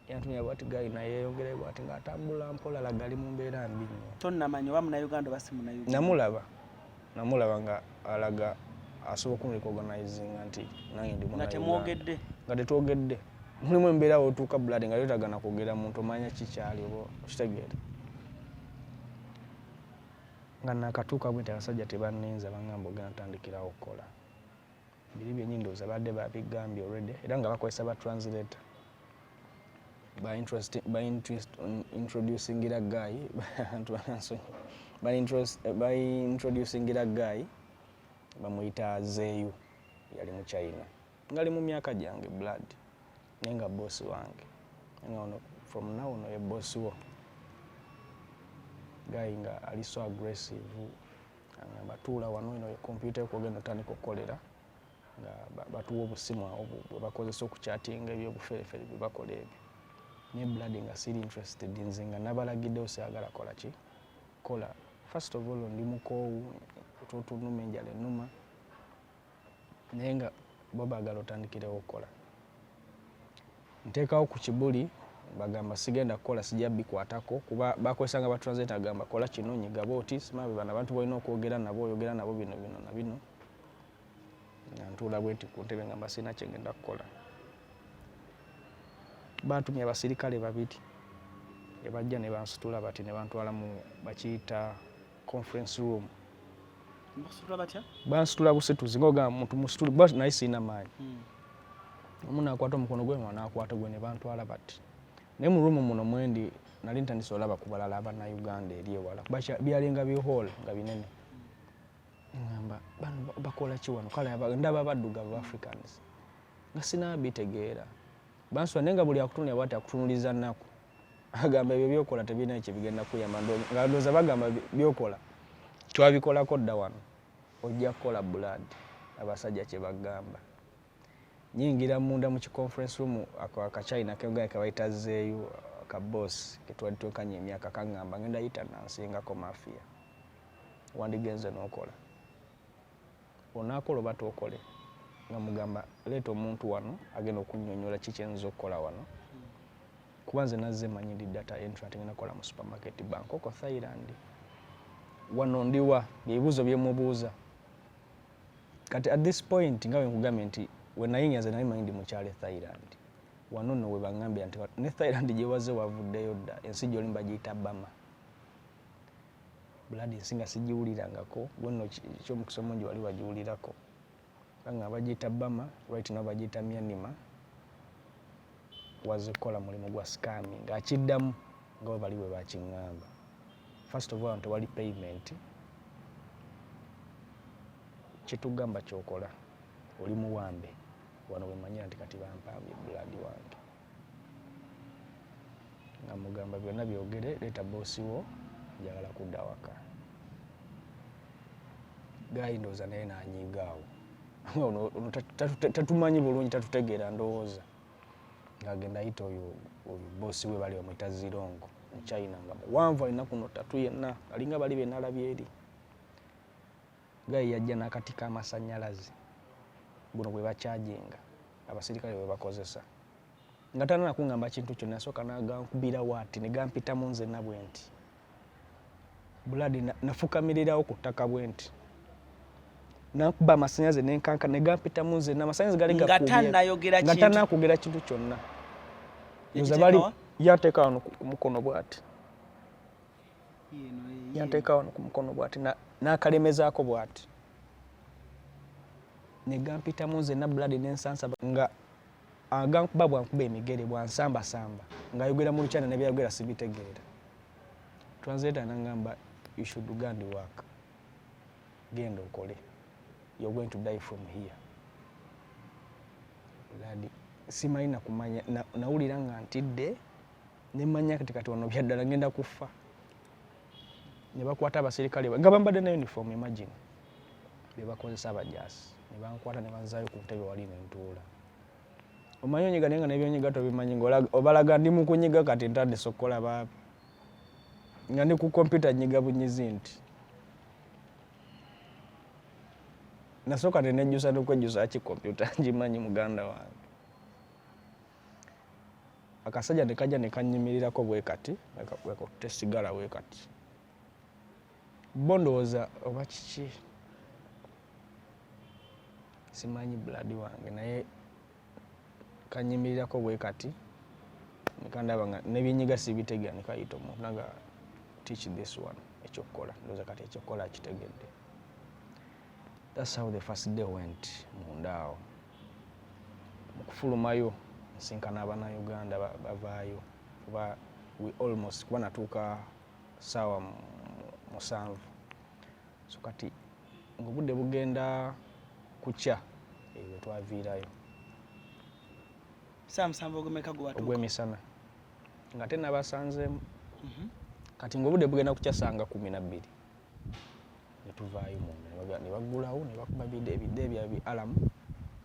Yantunulira bw'ati guy, naye yeeyongerayo bw'ati ng'atambula mpola, laga ali mu mbeera mbi nnyo. Tonnamanya oba Munnayuganda oba si Munnayuganda? Namulaba nga alaga asobola okunrecognizinga nti nange ndi Nga Munnayuganda. Temwogedde? Nga tetwogedde. Mulimu embeera wotuuka blood nga tetagana kwogera muntu, omanya kikyali oba okitegeera. Nga nakatuuka bwe nti, abasajja tebanninza, baŋŋamba ogenda tandikirawo okukola biri byennyini. Ndowooza badde babigambye already, era nga bakozesa ba translator ba introducingira guy, abantu banansonyi, ba introducingira guy bamuyita Zeeyu, yali mu China, ngali mu myaka gyange blood, naye nga boss wange, nga ono from now ono ye boss wo. Guy nga ali so aggressive, agamba tuula wano, eno kompyuta yokwogenda otandika okukolera, nga batuwa obusimu awo bwe bakozesa okukyatinga, ebyobuferefere bye bakola ebyo. Naye blood nga siri interested, nze nga nabalagiddewo saagala kola ki kola. First of all ndi mukoowu, otuotunuma, enjala ennuma, naye nga bo baagala otandikirewo okukola. Nteekawo ku kibuli, bagamba sigenda kukola, sijja bikwatako, kuba bakozesanga ba translator, agamba kola kino, nyiga bwoti, simanyi bano abantu bolina okwogera nabo, oyogera nabo bino bino na bino. Nga ntuula bwenti ku ntebe, ngamba sirina kyengenda kukola. Batumye abasirikale babiri ne bajja ne bansitula bati ne bantwala mu bakiyita conference room. Bakusitula batya? Bansitula busituzi ngaogamba muntu musitule kuba naye sirina maanyi. Omu nakwata omukono gwe, nakwata gwe, ne bantwala bati. Naye mu room muno mwendi nali ntandise olaba ku balala Abannayuganda eri ewala, kuba byalinga bi hall nga binene. Ngamba bano bakola ki wano? Kale ndaba abaddugavu, Africans, nga sinaba bitegeera. Bansula naye nga buli akutunulira bwati akutunuliza nnaku, agamba ebyo byokola tebirina kyebigenda kuyamba, nga ndowooza bagamba byokola twabikolako dda wano, ojja kukola blood. Abasajja kye bagamba. Nyingira munda mu kiconference room, ako akachina kegaye kebayita zeeyo ka boss ketwali twekanya emyaka, kaŋŋamba ngenda yita nansingako mafia, wandigenze n'okola, onaakola oba tookole. Nga mugamba leeta omuntu wano agenda okunnyonnyola ki kyenza okukola wano, kuba nze nazze manyi ndi data entry, ate ngenda kukola mu supermarket Bangkok, Thailand. Wano ndiwa? Byebibuuzo byemubuuza. Kati at this point nga bwenkugambye nti wenayingira nze nali manyi ndi mukyalo e Thailand. Wano nno we baŋŋambira nti ne Thailand gyewaze wavuddeyo dda, ensi gy'olimu bagiyita Bama. Blood, ensi nga sigiwulirangako. Gwenno ekyomukisa omungi wali wagiwulirako. Nga bagiyita Bama, right now bagiyita Myanmar. Waze kukola mulimu gwa scamming, ng'akiddamu nga bwe bali bwe bakiŋŋamba. First of all, tewali payment, kitugamba kyokola oli muwambe. Wano wemanyira nti kati bampambye, blood wange. Nga mugamba byonna byogere, leeta boss wo, njagala kudda waka. Guy ndowooza naye nanyiiga awo. Ono tatumanyi bulungi, tatutegeera ndowooza. Ng'agenda ayita oyo boss we, bali bamwita Zirongo, mu China, nga muwanvu, alina kuno tattoo yenna alinga bali benalabye eri. Guy yajja n'akati k'amasannyalaze buno bwe bakyajinga abasirikale bwe bakozesa, nga tana nakuŋŋamba kintu kyonna. Yasooka n'agankubira waati ne gampitamu nzenna bwe nti. Blood, nafukamirirawo ku ttaka bwe nti, nankuba amasannyalaze nenkanka ne gampitamu nzenna, amasannyalaze gali Nga gakubye. tannayogera Nga kintu. tannakwogera kintu kyonna. Ndowooza Yakiteeka bali wa? yanteeka wano ku mukono bw'ati. Yeno, ye- Yanteeka wano ku mukono bw'ati, n'akalemezaako bw'ati ne gampitamu nzenna, blood, nensansa nga agankuba bwankuba emigere, bwansambasamba, ng'ayogera mu Luchina, nebyayogera sibitegeera. Translator nangamba, "You should go and work, genda okole, you're going to die from here." Blood, simanyi nakumanya, nawulira nga ntidde, nemanya kati kati wano byaddala ngenda kufa. Ne bakwata abasirikale nga bambadde na uniform, imagine, be bakozesa abajaasi, ne bankwata ne banzaayo ku ntebe wali nentuula. Omanyi onyiga naye nga nebyonyiga tobimanyi, nga obalaga ndi mu kunyiga. Kati ntandise okukola baaba nga ndi ku kompyuta nyiga bunyizi nti nasooka tenejjusa nokwejjusa ki kompyuta ngimanyi, muganda wange. Akasajja ne kajja ne kanyimirirako bwe kati, wekakutte sigala bwe kati. Bo ndowooza oba kiki simanyi, blood wange, naye kanyimirirako bwe kati nekandaba nga nebyenyiga sibitegera, nekayita omuntu naga, "Teach this one ekyokukola." Ndowooza kati ekyokukola akitegedde. That's how the first day went. Munda awo mu kufulumayo nsinkana abannayuganda bavaayo, kuba we almost, kuba natuuka saawa 7, so kati ng'obudde bugenda kukya eyo we twaviirayo. Saa 7 ogwemeka gwe watuuka? Ogw'emisana, nga te nabasanzeemu. Kati ng'obudde bugenda kukya sanga 12 ne tuvaayo munda, ne baggulawo ne bakuba ebide ebya bi alarm,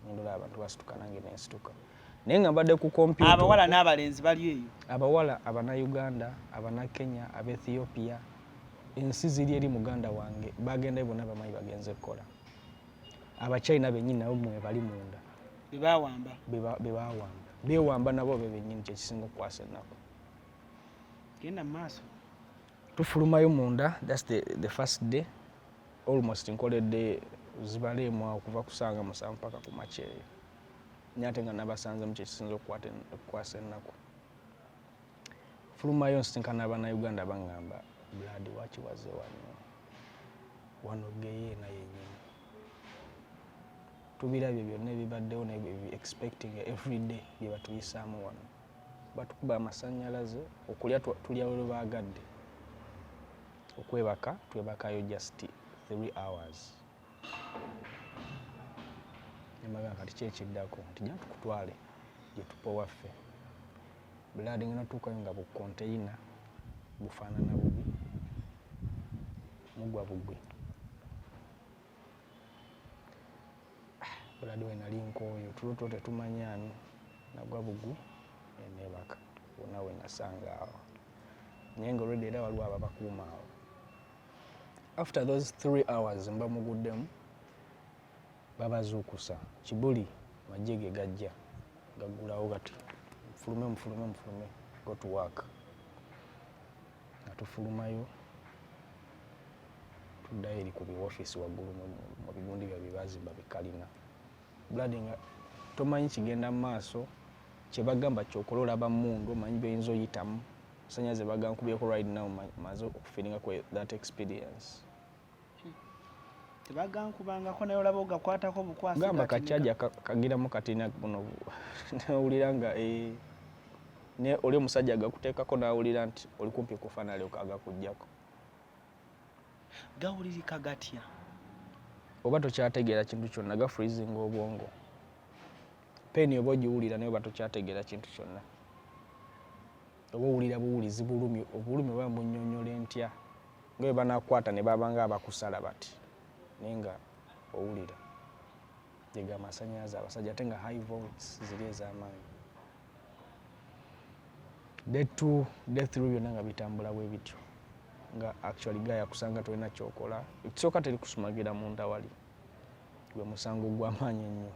nendola abantu basituka, nange nensituka, naye nga mbadde ku kompyuta. Abawala n'abalenzi bali eyo? Abawala, Abannayuganda, Abannakenya, Abaethiopia, ensi ziri eri, muganda wange, bagendayo bonna, bamanyi bagenze kukola. Abachina bennyini nabo mwe bali munda. Bebawamba? Be bawamba, bewamba nabo be bennyini, kyekisinga okukwasa ennaku. Genda mu maaso. Tufulumayo munda. That's the first day. Almost nkoledde zibaleemu awo kuva kusanga 7 paka ku makya eyo, naye ate nga nabasanzemu, kyekisinza okukwasa ennaku. Fulumayo nsisinkana Abannayuganda, baŋŋamba, "Blood, waki waze wano? Wano geyeena yennyini, tubirabye byonna ebibaddewo, naye bwe expecting every day bye batuyisaamu wano. Batukuba amasannyalaze, okulya tulya lwe baagadde, okwebaka twebakayo just 3 hours." Nemaga kati kyekiddako nti ja tukutwale gye tupa waffe. Blood ngenda tuukayo nga bukonteyina bufaanana bubi, mugwa bugwe. Blood we nali nkooyo, tulo tulo tetumanyaani, nagwa bugwi neneebaka wonna we nasanga awo, naye nga already era waliwo ababakuuma awo. After those 3 hours mba muguddemu, babazuukusa kibuli, majje ge gajja gaggulawo gati, "Mufulume, mufulume, mufulume, go to work." Nga tufulumayo, tuddayo eri ku biwofiisi waggulu mu bigundi bya byebazimba bikalina. Blood, nga tomanyi kigenda mu maaso, kyebagamba kyokola, olaba mundu, omanyi byoyinza oyitamu. Sanyaze bagankubyeko right now, maze okufeelinga ku that experience. Tebagankubangako, naye olaba ogakwatako bukwasi. Gamba kacaja kagiramu katina buno, nowulira nga ne oli omusajja agakuteekako, nawulira nti oli kumpi kufa, nalyoka agakuggyako. Gawulirika gatya? Oba tokyategeera kintu kyonna, ga freezing obwongo. Pain oba ogiwulira, naye oba tokyategeera kintu kyonna, oba owulira buwulizi bulumi, obulumi oba mbunyonyola ntya, nga bwe banakwata ne baba nga abakusala bati, naye nga owulira gega amasanyalaze abasajja, ate nga high volts ziri ez'amaanyi. Day two, day three, byonna nga bitambula bwe bityo, nga actually gaya kusanga tolina kyokola. Ekisooka, teri kusumagira munda, wali gwe musango gw'amaanyi ennyo.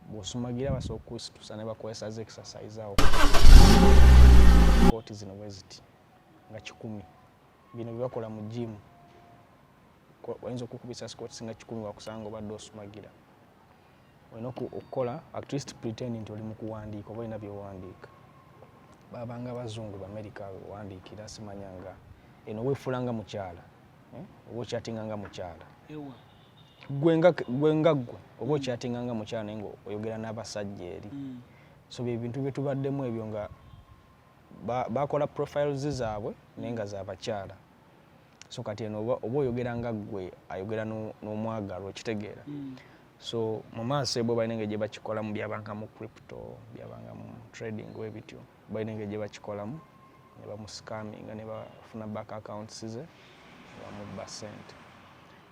Bw'osumagira basobola okusitusa ne bakozesa zi exercise awo, kooti zino bwe ziti nga 100, bino bye bakola mu gym. Oyinza okukubisa squats nga 100, wakusanga obadde osumagira. Olina okukola at least pretend nti oli mu kuwandiika oba olina byowandiika. Babanga bazungu Bamerika wandiikira, simanya nga eno weefuula nga mukyala, eh? Oba okyatinga nga mukyala. Ewa. Gwe nga ggwe oba okyatinga nga mukyala, naye nga oyogera n'abasajja eri. So bye bintu bye tubaddemu ebyo, nga bakola profiles zaabwe naye nga zabakyala. So kati eno oba oyogera nga ggwe ayogera n'omwagalwa, okitegeera? So mu maaso ebwe balina engeri gye bakikolamu, byabanga mu crypto, byabanga mu trading, we bityo balina engeri gye bakikolamu ne bamuscaminga ne bafuna bank accounts ze ne bamubba sente,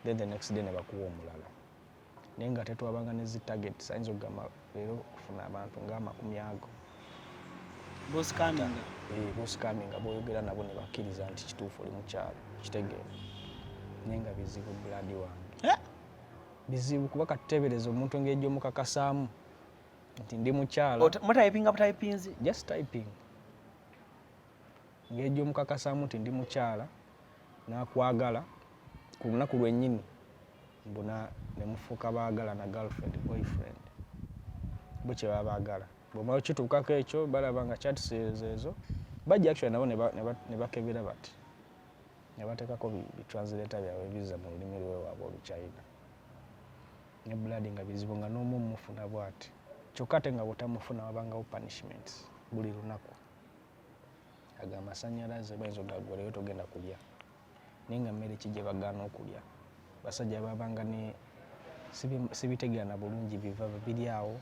then the next day ne bakuwa omulala. Naye nga tetwabanga ne zi targets, ayinza okugamba leero okufuna abantu ng'amakumi ago. Boscaminga. Eh, boscaminga, boyogera nabo ne bakkiriza nti kituufu oli mukyalo, kitegeera? Naye nga bizibu, blood wange. Eh? Bizibu, kuba katuteebereza omuntu engeri gy'omukakasaamu nti ndi mukyala. Mutayipinga butayipinzi? Just typing. Engeri gy'omukakasaamu nti ndi mukyala, n'akwagala ku lunaku lwennyini, mbuna ne mufuuka baagala na girlfriend, boyfriend, bo kye baba baagala. Bw'omala okituukako ekyo, balaba nga chats ezo bajja actually nabo ne bakebera bati ne bateekako bitranslator byabwe bizza mu lulimi lwewaabwe Oluchina. Ne blood, nga bizibu, nga n'omu mufuna bw'ati, kyokka ate nga bw'otamufuna wabangawo punishments buli lunaku. Ago amasanyalaze bayinza ogaggoleyo, togenda kulya, naye nga mmere ki gye bagaana okulya? Basajja babanga ne sibitegeera na bulungi, biva biri awo,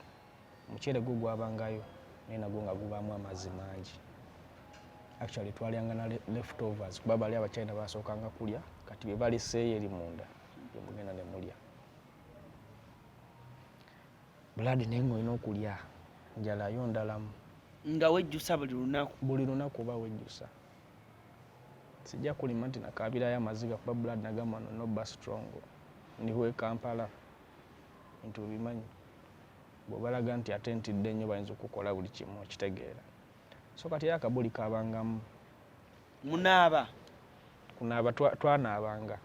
omuceere gwo gwabangayo, naye nagwo nga gubaamu amazzi mangi. Actually twalyanga na leftovers, kuba bali Abachina basookanga kulya, kati bye baleseeyo eri munda byemugenda ne mulya. Blood, naye ng'olina okulya, njala yo ndalamu. Nga wejjusa buli lunaku. Buli lunaku oba wejjusa. Sijja kulima nti nakaabirayo amaziga, kuba blood nagamba no noba strong, ndiwe Kampala nti obimanyi, bw'obalaga nti ate ntidde nnyo, bayinza okukola buli kimu, okitegeera? So kati era akabuli kabangamu. Munaaba? Kunaaba twanaabanga,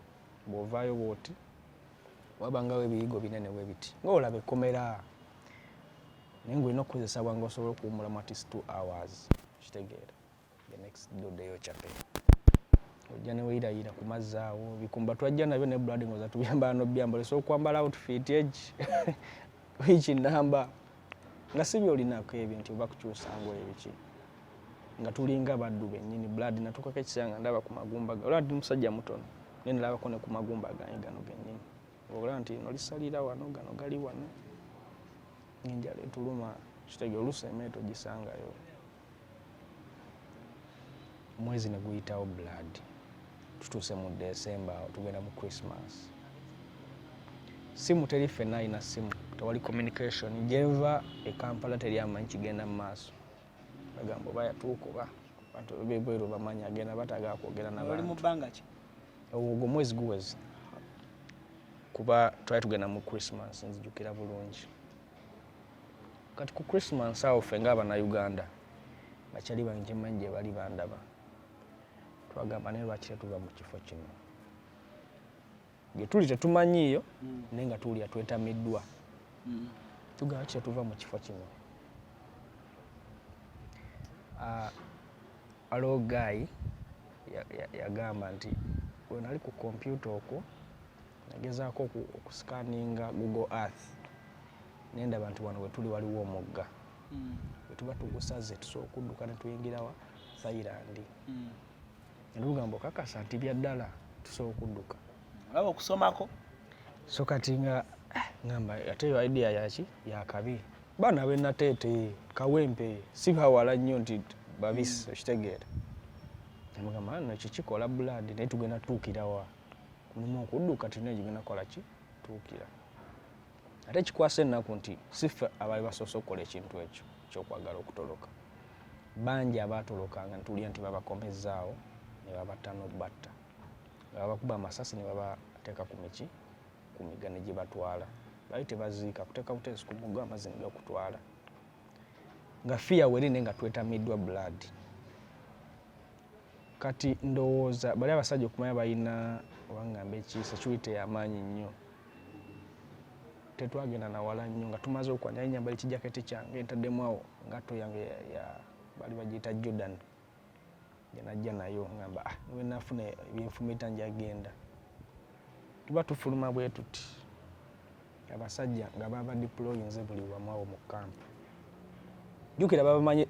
bw'ovaayo bw'oti wabangawo ebiyigo binene bwe biti, ng'olaba ekkomera, naye ng'olina okukozesa bwangu osobola okuwummulamu at least 2 hours, kitegeera? The next day oddeyo okyape, ojja ne weeyirayira ku mazzi awo, bikumba twajja nabyo ne blood ngoza tubyambala n'obyambala, osobola okwambala outfit egi wiiki namba nga si byolinako ebyo nti oba kukyusa ngoye biki, nga tulinga baddu bennyini. Blood, natuukako ekiseera nga ndaba ku magumba, olaba ndi musajja mutono, naye nalabako ne ku magumba gange gano gennyini, olaba nti lino lisalira wano, gano gali wano, enjala etuluma, kitege oluusi emmere togisangayo. Mwezi ne guyitawo blood, tutuuse mu December awo tugenda mu Christmas, simu teri, ffenna alina simu tewali communication. Gyenva e Kampala teri amanyi kigenda mu maaso, bagamba oba yatuuka oba bantu bebweru bamanyi agenda batagala kwogera Oli mu nabantu. bbanga ki? Ogwo mwezi guweze kuba twali tugenda mu Christmas, nzijukira bulungi. Kati ku Christmas awo ffe ng'Abannayuganda, bakyali bange kyemmanyi gye bali bandaba, twagamba naye lwaki tetuva mu kifo kino gye tuli tetumanyiiyo, naye nga tuwulira twetamiddwa. Tugamba lwaki tetuva mu kifo kino? Ah, waliwo guy yagamba nti bwe nali ku kompyuta okwo nagezaako okuscanninga Google Earth, nendaba nti wano wetuli waliwo omugga, bwe tuba tugusaze tusobola okudduka ne tuyingirawa Thailand. Netugamba okakasa nti bya ddala tusobola okudduka? Olaba okusomako. So kati nga ngamba ate eyo idea yaki yakabi, baana benateete Kawempe si bawala nnyo nti babisi, okitegeera? Nemugamba no ekyo kikola blood, naye tugenda tutuukirawa? Mulimu okudduka, tulina gigenda kukola ki tuukira. Ate kikwasa ennaku nti si ffe abaali basoose okukola ekintu ekyo ekyokwagala okutoloka. Bangi abaatolokanga ntuulira nti babakomezzaawo ne babatta n'okubatta, nga babakuba amasasi ne babateeka ku miki ku migga ne gye batwala. Baali tebaziika, kuteeka buteesi ku mugga, amazzi ne gakutwala. Nga fear weri, naye nga twetamiddwa blood. Kati ndowooza bali abasajja okumanya balina oba ngamba eki security y'amaanyi nnyo, tetwagenda nawala nnyo nga tumaze okwanya. Nyambala ekijaketi kyange, ntaddemu awo ngatto yange bali bagiyita Jordan gyenajja nayo, ngamba ah, wenafuna ebyenfumita njagenda. Tuba tufuluma bwe tuti, abasajja nga baba deployinze buli wamu awo mu camp. Jjukira babamanyi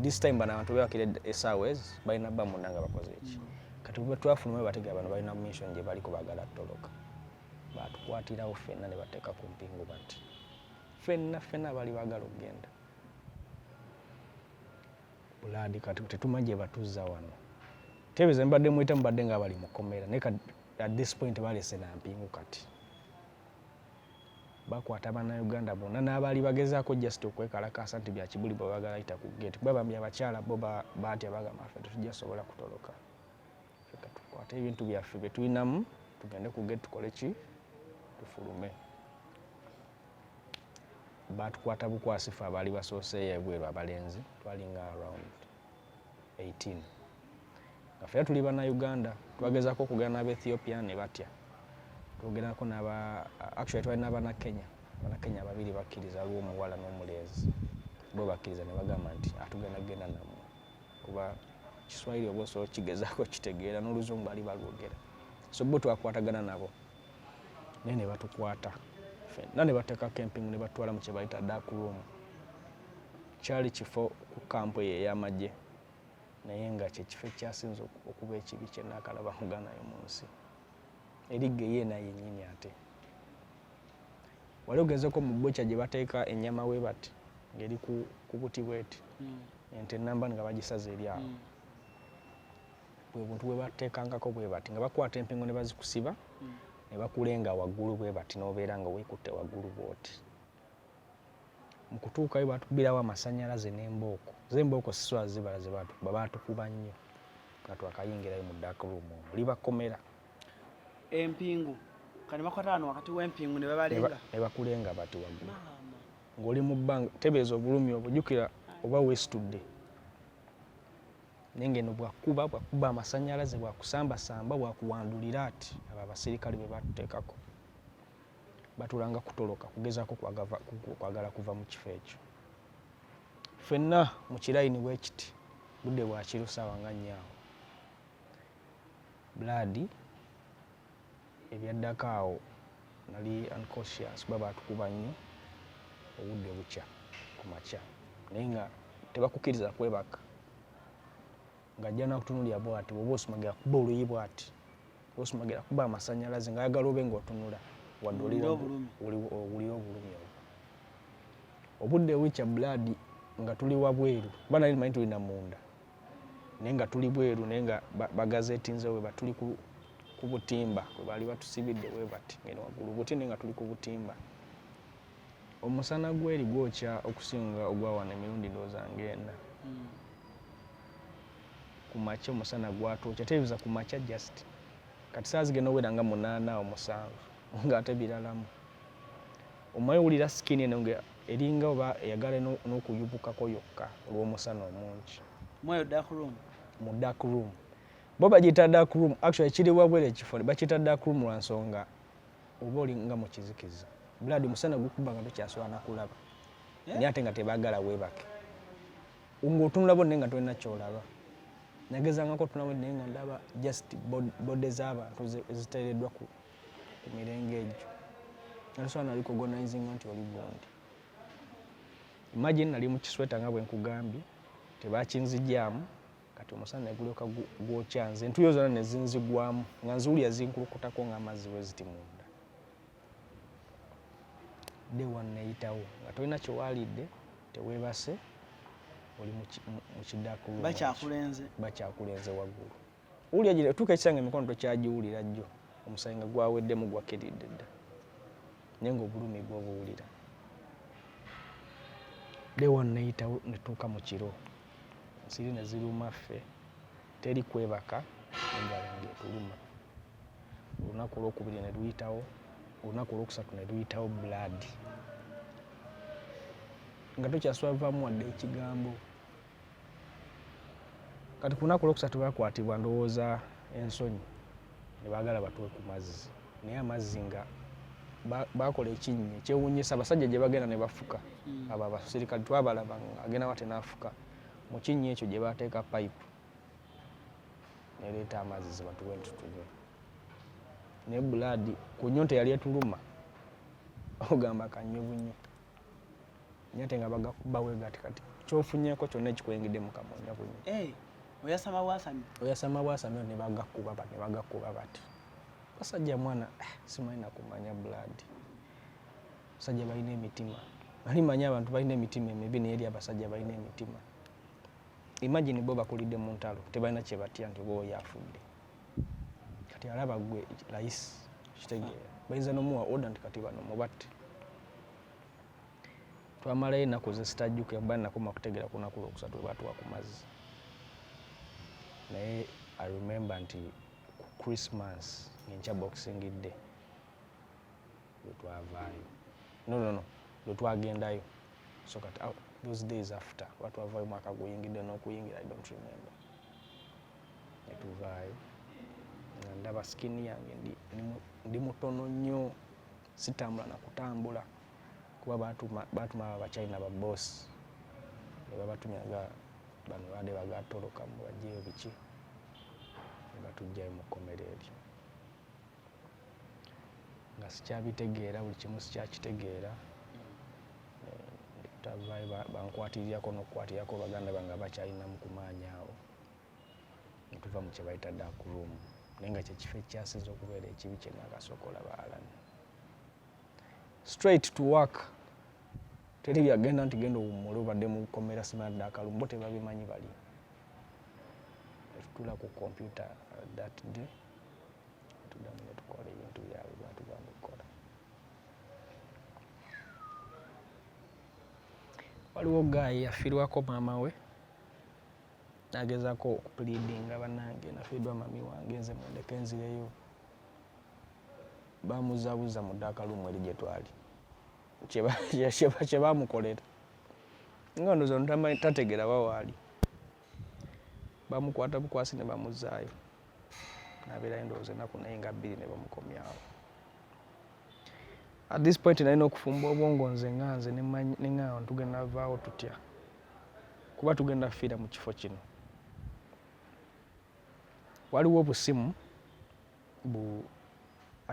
this time bano abantu bebakira esaawa ezi balina bba munda nga bakoze eki. Kati bwe twafuluma bategera bano balina mission gye baliko, baagala ttoloka. Batukwatirawo ffenna ne bateeka ku mpingu bati ffenna ffenna abaali baagala okugenda bulaadi. Kati tetumanyi gye batuzza wano. Teebeza mbadde muyita mubadde nga bali mu kkomera, naye kati at this point balese na mpingu. Kati bakwata Bannayuganda bonna n'abaali bagezaako just okwekalakaasa nti bya kibuli bwe baagala yita ku gate, kuba bambi abakyala bo baatya, bagamba ffe tetujja sobola kutoloka, ffe katukwate ebintu byaffe bye tulinamu tugende ku gate tukole ki, tufulume. Batukwata bukwasi ffe abaali basooseeyo ebweru, abalenzi twalinga around 18, nga ffena tuli Bannayuganda. Twagezaako okugenda n'Abaethiopia ne batya, twogerako n'aba, actually twali n'Abannakenya, Abannakenya babiri bakkiriza, waliwo omuwala n'omulenzi, bo bakkiriza ne bagamba nti atugenda genda nammwe kuba Kiswahili oba osobola okigezaako okitegeera n'Oluzungu bali balwogera. So bo twakwatagana nabo, naye ne batukwata ffenna ne bateekako empingu ne batwala mu kye bayita dark room. Kyali kifo ku camp eyo ey'amagye, naye nga kyekifo ekyasinze okuba ekibi kye naakalaba muganayo mu nsi eri geyeena yennyini. Ate wali ogenzeko mu butcher gye bateeka ennyama we bati ng'eri ku buti bweti, ente enamba nga bagisaza eri awo? Bwe buntu bwe bateekangako bwe bati, nga bakwata empingu ne bazikusiba ne bakulenga waggulu bwe bati, n'obeera nga weekutte waggulu bw'oti. Mu kutuukayo batukubirawo amasanyalaze n'embooko. Zembooko sisobola zibala ze baatukuba, baatukuba nnyo nga twakayingirayo mu dark room omwo libakomera. Empingu kati bakwata wano wakati w'empingu ne babalenga? Ne bakulenga bati waggulu ng'oli mu bbanga. Tebeeza obulumi obwo, jjukira oba weesitudde, naye ng'eno bwakuba bwakuba amasanyalaze, bwakusambasamba, bwakuwandulira ati. Abo abasirikale bwe batuteekako batulanga kutoloka, kugezaako kwagala kuva mu kifo ekyo. Ffenna mu kirayini bwe kiti, budde bwa kiro, ssaawa nga 4 awo. Blood ebyaddako awo nali unconscious kuba baatukuba nnyo. Obudde bukya ku makya, naye nga tebakukkiriza kwebaka, ng'ajja nakutunuulira bw'ati, bw'oba osumagira kuba oluyi bw'ati, osumagira kuba amasanyalaze, ng'ayagala obe ng'otunula wadde Owulira obulumi. Owulira obulumi obwo. Obudde bukya blood nga tuli wabweru, kuba nali manyi tulina munda. Naye nga tuli bweru, naye nga bagazetinze we batuli ku butimba kwe baali batusibidde we bati, ngeno waggulu buti, naye nga tuli ku butimba. Omusana gweri gwokya okusinga ogwa wano emirundi ndowooza ng'ena. Ku makya omusana gwatwokya, tebiza ku makya, just kati saa zigenda owera nga 8 awo, 7, ng'ate biralamu. Omanyi owulira skin eno nga eringa oba eyagala n'okuyubukako yokka olw'omusana omungi. Mweyo dark room. Mu dark room, bo bagiyita dark room, actually kiri wabweru ekifo bakiyita dark room lwa nsonga oba oli nga mu kizikiza. Blood, omusana gukuba nga tokyasobola nakulaba. Naye ate nga tebaagala weebake, ng'otunula bo naye nga tolina kyolaba. Nagezangako otunamu naye nga ndaba just body z'abantu eziteereddwa ku mirenge egyo, nga tosobola nali kurecognizinga nti oli gundi. Imagine nali mu kisweta nga bwe nkugambye, tebakinzijaamu. Kati omusana ne gulyoka gwokya nze, entuyo zonna ne zinzigwamu, nga nziwulira zinkulukutako ng'amazzi bwe ziti munda. Day one neyitawo nga tolina kyewalidde, teweebase, oli mu ki dark room. Bakyakulenze. Bakyakulenze waggulu. Owulira gira otuuka ekisanga emikono tokyagiwulira jjo, omusayi nga gwaweddemu, gwakkiridde dda, naye ng'obulumi gwobuwulira. Day one neyitawo, netuuka mu kiro, ensiri ne ziruma ffe, teri kwebaka, enjala ng'etuluma. Olunaku olwokubiri ne luyitawo, olunaku olwokusatu ne luyitawo, blood, nga tokyaswavaamu wadde ekigambo. Kati ku lunaku olwokusatu bakwatibwa ndowooza ensonyi, ne baagala batuwe ku mazzi, naye amazzi nga bakola ekinnya ekyewuunyisa, abasajja gye bagenda ne bafuka. Abo abasirikale twabalaba nga agenda wate n'afuka mu kinnya ekyo gye bateeka pipe nereeta amazzi batuwe nti tunywe. Naye blood, ku nnyonta eyali etuluma, ogamba kanywe bunywe, naye ate nga bagakuba we gati. Kati kyofunyeeko kyonna ekikuyingidde mu kamwa, onywa bunywe. Eh, oyasama bwasami. Oyasama bwasami, ne bagakuba bati, ne bagakuba bati. Basajja mwana, simanyi nakumanya, blood, basajja balina emitima. Nali manyi abantu balina emitima emibi, naye eri abasajja balina emitima. Imagine bo bakulidde mu ntalo, tebalina kye batya nti oba oyo afudde. Kati alaba gwe layisi, kitegeera bayinza nomuwa order nti kati bano mubatte. Twamalayo ennaku zezitajjukira, kuba nakoma kutegeera ku lunaku lwokusatu lwe batuwa ku mazzi. Naye I remember nti ku Christmas, ngenkya Boxing Day, lwe twavaayo, no, lwe twagendayo. So kati those days after oba twavaayo mwaka guyingidde n'okuyingira, I don't remember. Netuvaayo nga ndaba skin yange ndi mutono nnyo, sitambula nakutambula, kuba batuma abo abachina ba boss ne babatumya nga bano baadde bagatoloka mu bajjeyo biki, ne batujjayo mu kkomera eryo nga sikyabitegeera, buli kimu sikyakitegeera. Tavaayo bankwatirirako n'okukwatirako baganda bange abakyalinamu ku maanyi awo, netuva mu kye bayita dark room, naye nga kyekifo ekyasinze okubeera ekibi kye nakasooka olaba. Alan, straight to work, teri byagenda nti genda owummule obadde mu kkomera, simanya dark room, bo tebabimanyi bali. Netutula ku computer that day, tuddamu netukola ebintu byabwe byatugamba okukola. Waliwo guy yafiirwako maama we, nagezaako okupleadinga, "Bannange, nafiirdwa mami wange, nze mundeke nzireyo." Bamuzabuza mu dark room eri gye twali. Kye bamukolera nga ndowooza tategeera wa waali, bamukwata bukwasi ne bamuzaayo, nabeerayo ndowooza ennaku naye nga 2 ne bamukomyawo. At this point nalina okufumba obwongo nze nga nze neŋŋamba, tugenda vaawo tutya, kuba tugenda kufiira mu kifo kino? Waliwo obusimu bu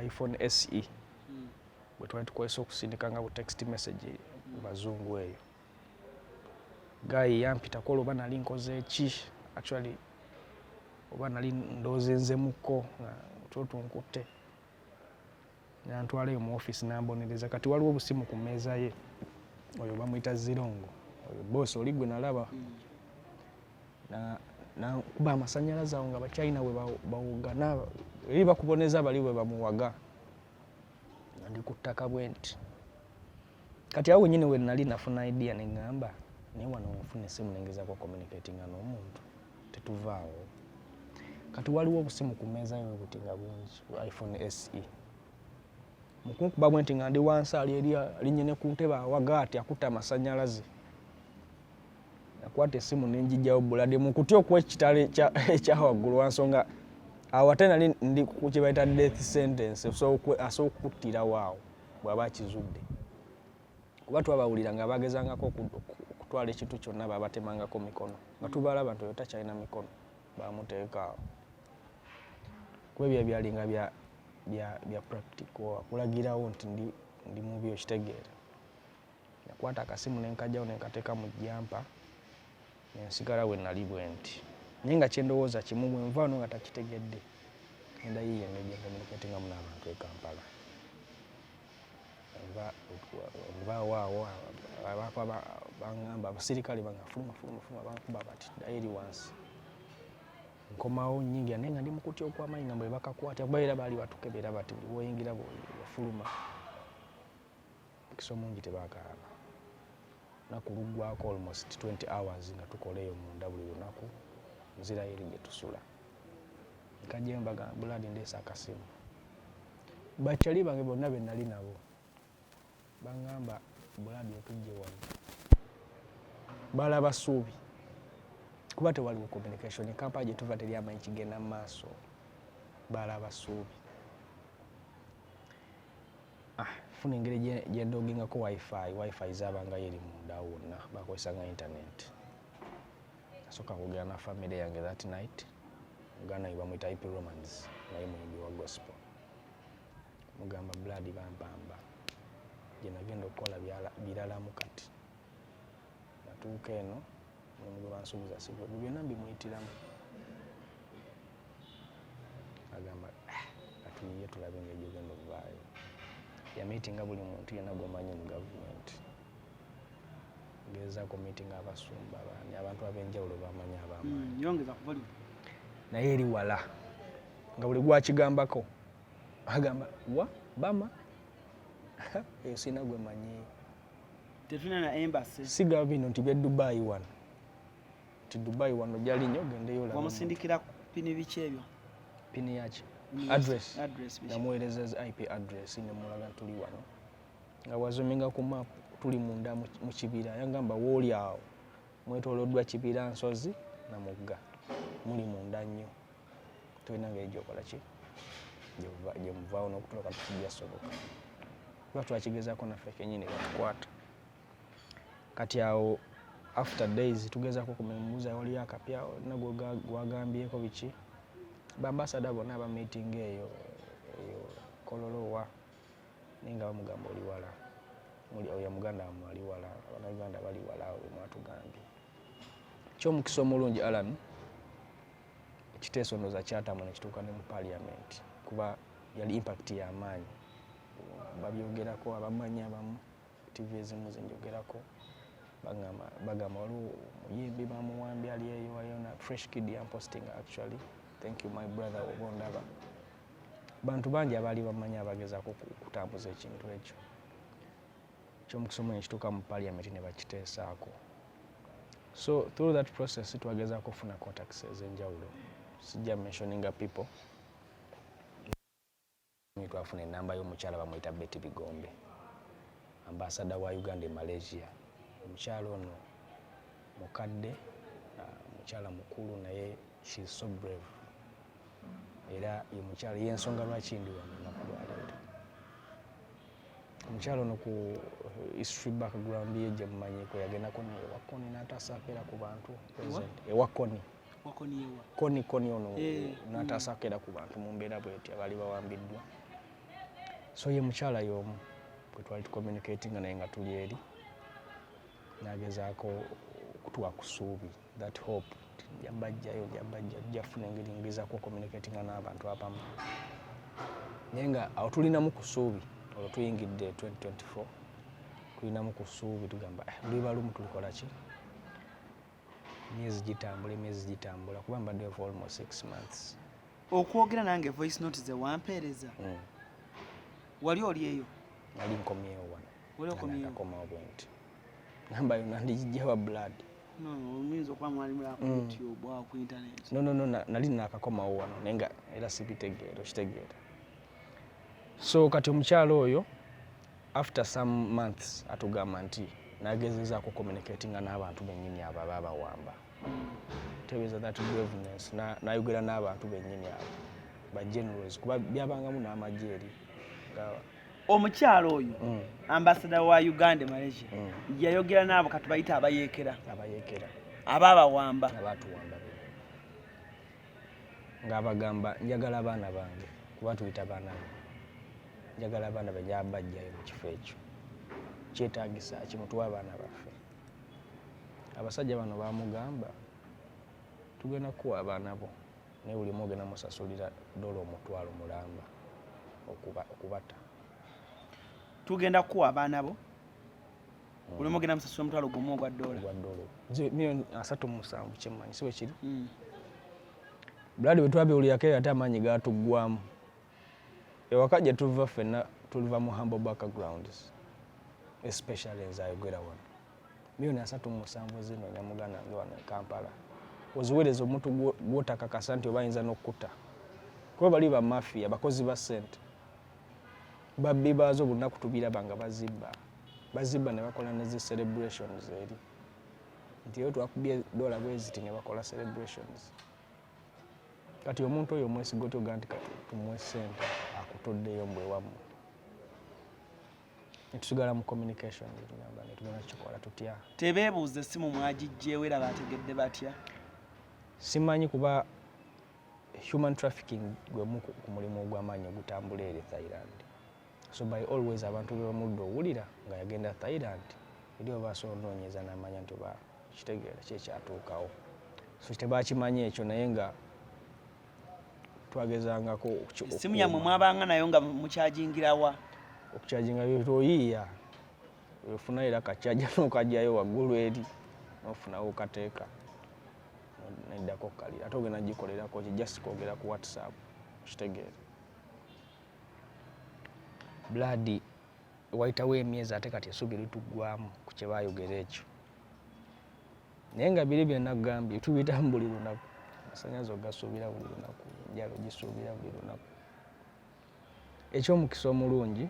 iPhone SE bwe twali tukozesa okusindika nga bu text message mu bazungu eyo. Guy yampitako olwo, oba nali nkoze ki actually, oba nali ndoozinzemuko nga kyotunkutte, nantwalayo mu office nambonereza. Kati waliwo obusimu ku mmeeza ye, oyo bamuyita Zirongo, oyo boss oli gwe nalaba. Nakuba amasanyalaze awo nga Bachina bwe bawogana eri bakuboneza bali bwe bamuwaga, nga ndi ku ttaka bwe nti. Kati awo wenyini we nali nafuna idea ne ŋŋamba, naye wano nfuna essimu nengezaako communicatinga n'omuntu, tetuvaawo. Kati waliwo obusimu ku mmeeza yo buti nga bungi, iPhone SE. Mukunkuba bwe nti nga ndi wansi, ali eri alinnye ne ku ntebe awaga ati akutte amasanyalaze. Nakwata essimu nenjijjawo bulade mu kutya okw'ekitalo ekya waggulu wansonga awo, ate nali ndi ku kye bayita death sentence, asobola okukuttirawo awo bw'aba akizudde, kuba twabawulira nga bagezangako okutwala ekintu kyonna babatemangako mikono, nga tubalaba nti oyo takyalina mikono, bamuteeka awo, kuba ebyo byalinga bya practical, akulagirawo nti ndi mubi, okitegeera. Nakwata akasimu nenkajjawo nenkateeka mu jumper, nensigala we nali bwe nti, naye nga kyendowooza kimu, bwe nva wano nga takitegedde, ngenda yiiya engeri gye ncommunicatingamu n'abantu e Kampala. Nvaawo awo abaako baŋŋamba, abasirikale banga, "Fuluma, fuluma, fuluma." Bankuba bati, "Ddayo eri wansi." Nkomawo nyingira, naye nga ndi mu kutya okw'amaanyi nga bwe bakakwata, kuba era baali batukebera bati buli woyingira bwofuluma. Mukisa omungi tebakalaba. Lunaku luggwako almost 20 hours nga tukola eyo munda buli lunaku, nzirayo eri gye tusula. Nkajjayo mbagamba, "Buladi, ndeese akasimu." Bakyali bange bonna be nali nabo baŋŋamba, "Buladi, otujje wano." Balaba ssuubi, kuba tewaliwo communication. Kampala gye tuva teri amanyi kigenda mu maaso. Balaba ssuubi. Ah, funa engeri gye ndogingako wifi. Wifi zabangayo eri munda wonna, bakozesanga internet. Nasooka kwogera na family yange that night. Muganda wange bamuyita IP Romans, naye muyimbi wa gospel. Mugamba, "Blood, bampamba, gye nagenda okukola biralamu. Kati natuuka eno, omulimu gwe bansuubiza si gwe." Byonna mbimuyitiramu. Agamba, "Ah, katuyiye tulabe engeri gyogenda okuvaayo." Yamiitinga buli muntu yenna gwomanyi mu gavumenti, gezaako miitinga abasumba, baani, abantu ab'enjawulo bamanyi ab'amaanyi. Yongeza ku volume. Naye eri wala nga buli gwakigambako agamba, "Wa bama eyo sirina gwe manyi." Tetulina na embassy. Siga bino nti bye Dubai wano, nti Dubai wano gyali nnyo, ogendeyo olabe. Wamusindikira pini biki ebyo? Pini yaki? Address? Address biki? Namuweereza IP address, nemulaga tuli wano, nga wazuminga ku map tuli munda mu kibira. Yagamba, "Wooli awo mwetooloddwa kibira, nsozi na mugga, muli munda nnyo, tolina ngeri gyokola ki gyemuvaawo n'okutoloka tekijja soboka." Kuba twakigezaako naffe kenyini batukwata. Kati awo after days tugezaako okumubuuza, waliyo akapya nagwe gwagambyeko biki? Ba ambassador bonna aba meeting eyo eyo Kololowa, naye nga bamugamba, "Oli wala." Oyo muganda wammwe ali wala, Abannayuganda bali wala awo bwe mwatugambye. Kyomukisa omulungi, Alan, ekiteeso ndowooza kyatambula nekituuka ne mu parliament, kuba yali impact y'amaanyi, babyogerako abamanyi abamu, TV ezimu zinjogerako, bagamba waliwo omuyimbi bamuwambye ali eyo. Waliyo na Fresh Kid yampostinga actually, thank you my brother oba ondaba. Bantu bangi abaali bamanyi abagezaako okutambuza ekintu ekyo. Kyomukisa omungi kituuka mu parliament ne bakiteesaako. So through that process twagezaako okufuna contacts ez'enjawulo, sijja mentioninga people. Twafuna enamba y'omukyala bamuyita Betty Bigombe, ambassador wa Uganda e Malaysia. Omukyala ono mukadde, mukyala mukulu, naye she is so brave, era ye mukyala yensonga lwaki ndi wano olunaku lwaleero. Omukyala ono ku history background ye gye mumanyiko, yagendako naye ewa Kony n'atasaako era ku bantu president ewa Kony. Wa Kony ewa? Kony, Kony ono. N'atasaako era ku bantu mu mbeera bweti abaali bawambiddwa. So ye mukyala y'omu gwe twali tucommunicatinga naye nga tuli eri, n'agezaako okutuwa ku ssuubi, that hope nti nja bajjayo, nja bajja, tujja kufuna engeri ngezaako communicatinga n'abantu abamu. Naye nga awo tulinamu ku ssuubi, olwo tuyingidde 2024, tulinamu ku ssuubi, tugamba, "Eh, luliba lumu tulikola ki?" Emyezi gitambula, emyezi gitambula, kuba mbaddeyo for almost 6 months. Okwogera nange, voice note ze wampeereza, wali oli eyo? Nali nkomyewo wano. Wali okomyewo? Nakakomawo bwe nti namba yonna ndigijjawa, blood. No, muyinza okuba mwali mulaba ku YouTube awo ku internet. No, nali nakakomawo wano, naye nga era sibitegeera, okitegeera? So kati omukyalo oyo after some months atugamba nti nagezezaako communicatinga n'abantu bennyini abo ababawamba. Tebeeza that braveness, nayogera n'abantu bennyini abo ba generals, kuba byabangamu n'amagye eri nga Omukyalo oyo, ambassador wa Uganda e Malaysia, yayogera n'abo kati bayita abayeekera? Abayeekera. Abaabawamba. Abatuwamba bennyini, ng'abagamba, "Njagala abaana bange," kuba tuyita baana be, "Njagala abaana be, njaba bajjayo mu kifo ekyo, kyetaagisa kimutuwa abaana baffe." Abasajja bano bamugamba, "Tugenda kukuwa abaana bo, naye buli omu ogenda musasulira dola 500,000 okubata." Tugenda kukuwa abaana bo, buli omu ogenda musasula 10,000 ogwa dola. Ogwa dola 37 million, kyemmanyi si bwe kiri. Blood, bwe twabiwulirako eyo, ate amaanyi gatuggwamu. Ewaka gye tuva ffenna tuliva mu humble backgrounds, especially nze ayogera wano. 37 million zinoonya muganda wange wano e Kampala, oziweereza omuntu gw'otakakasa nti oba ayinza n'okkuta, kuba bali bamafiya, bakozi ba ssente, babbi baazo. Buli lunaku tubiraba nga bazibba, bazibba ne bakola ne zi celebrations eri nti eyo twakubye dola bwe ziti, ne bakola celebrations. Kati omuntu oyo omwesiga otya ogaa nti kati tumuwe ssente akutoddeyo mbwe wammwe? Netusigala mu communication, tugamba netugenda kukikola tutya? Tebeebuuza essimu mwagijjeewo era bategedde batya? Simanyi, kuba human trafficking gwemu ku mulimu ogw'amaanyi ogutambula eri Thailand. So by always abantu bebamudde owulira nga yagenda Thailand eri, oba asobola onoonyeza n'amanya nti oba kitegeera ki ekyatuukawo. So tebakimanyi ekyo, naye nga twagezangako Essimu yammwe okukuuma. Mwabanga nayo nga mukyajingirawa? Okukyajinga oyiiya, ofuna era kacaja nokajjayo waggulu eri nofunawo okateeka neddako kalira, ate ogenda gikolerako ki? Just kwogera ku WhatsApp, okitegeera? Blood, wayitawo emyezi, ate kati essuubi lituggwamu ku kye baayogera ekyo, naye nga biri byenagambye tubiyitamu buli lunaku. Amasannyalaze ogasuubira buli lunaku, enjala ogisuubira buli lunaku. Ekyomukisa omulungi,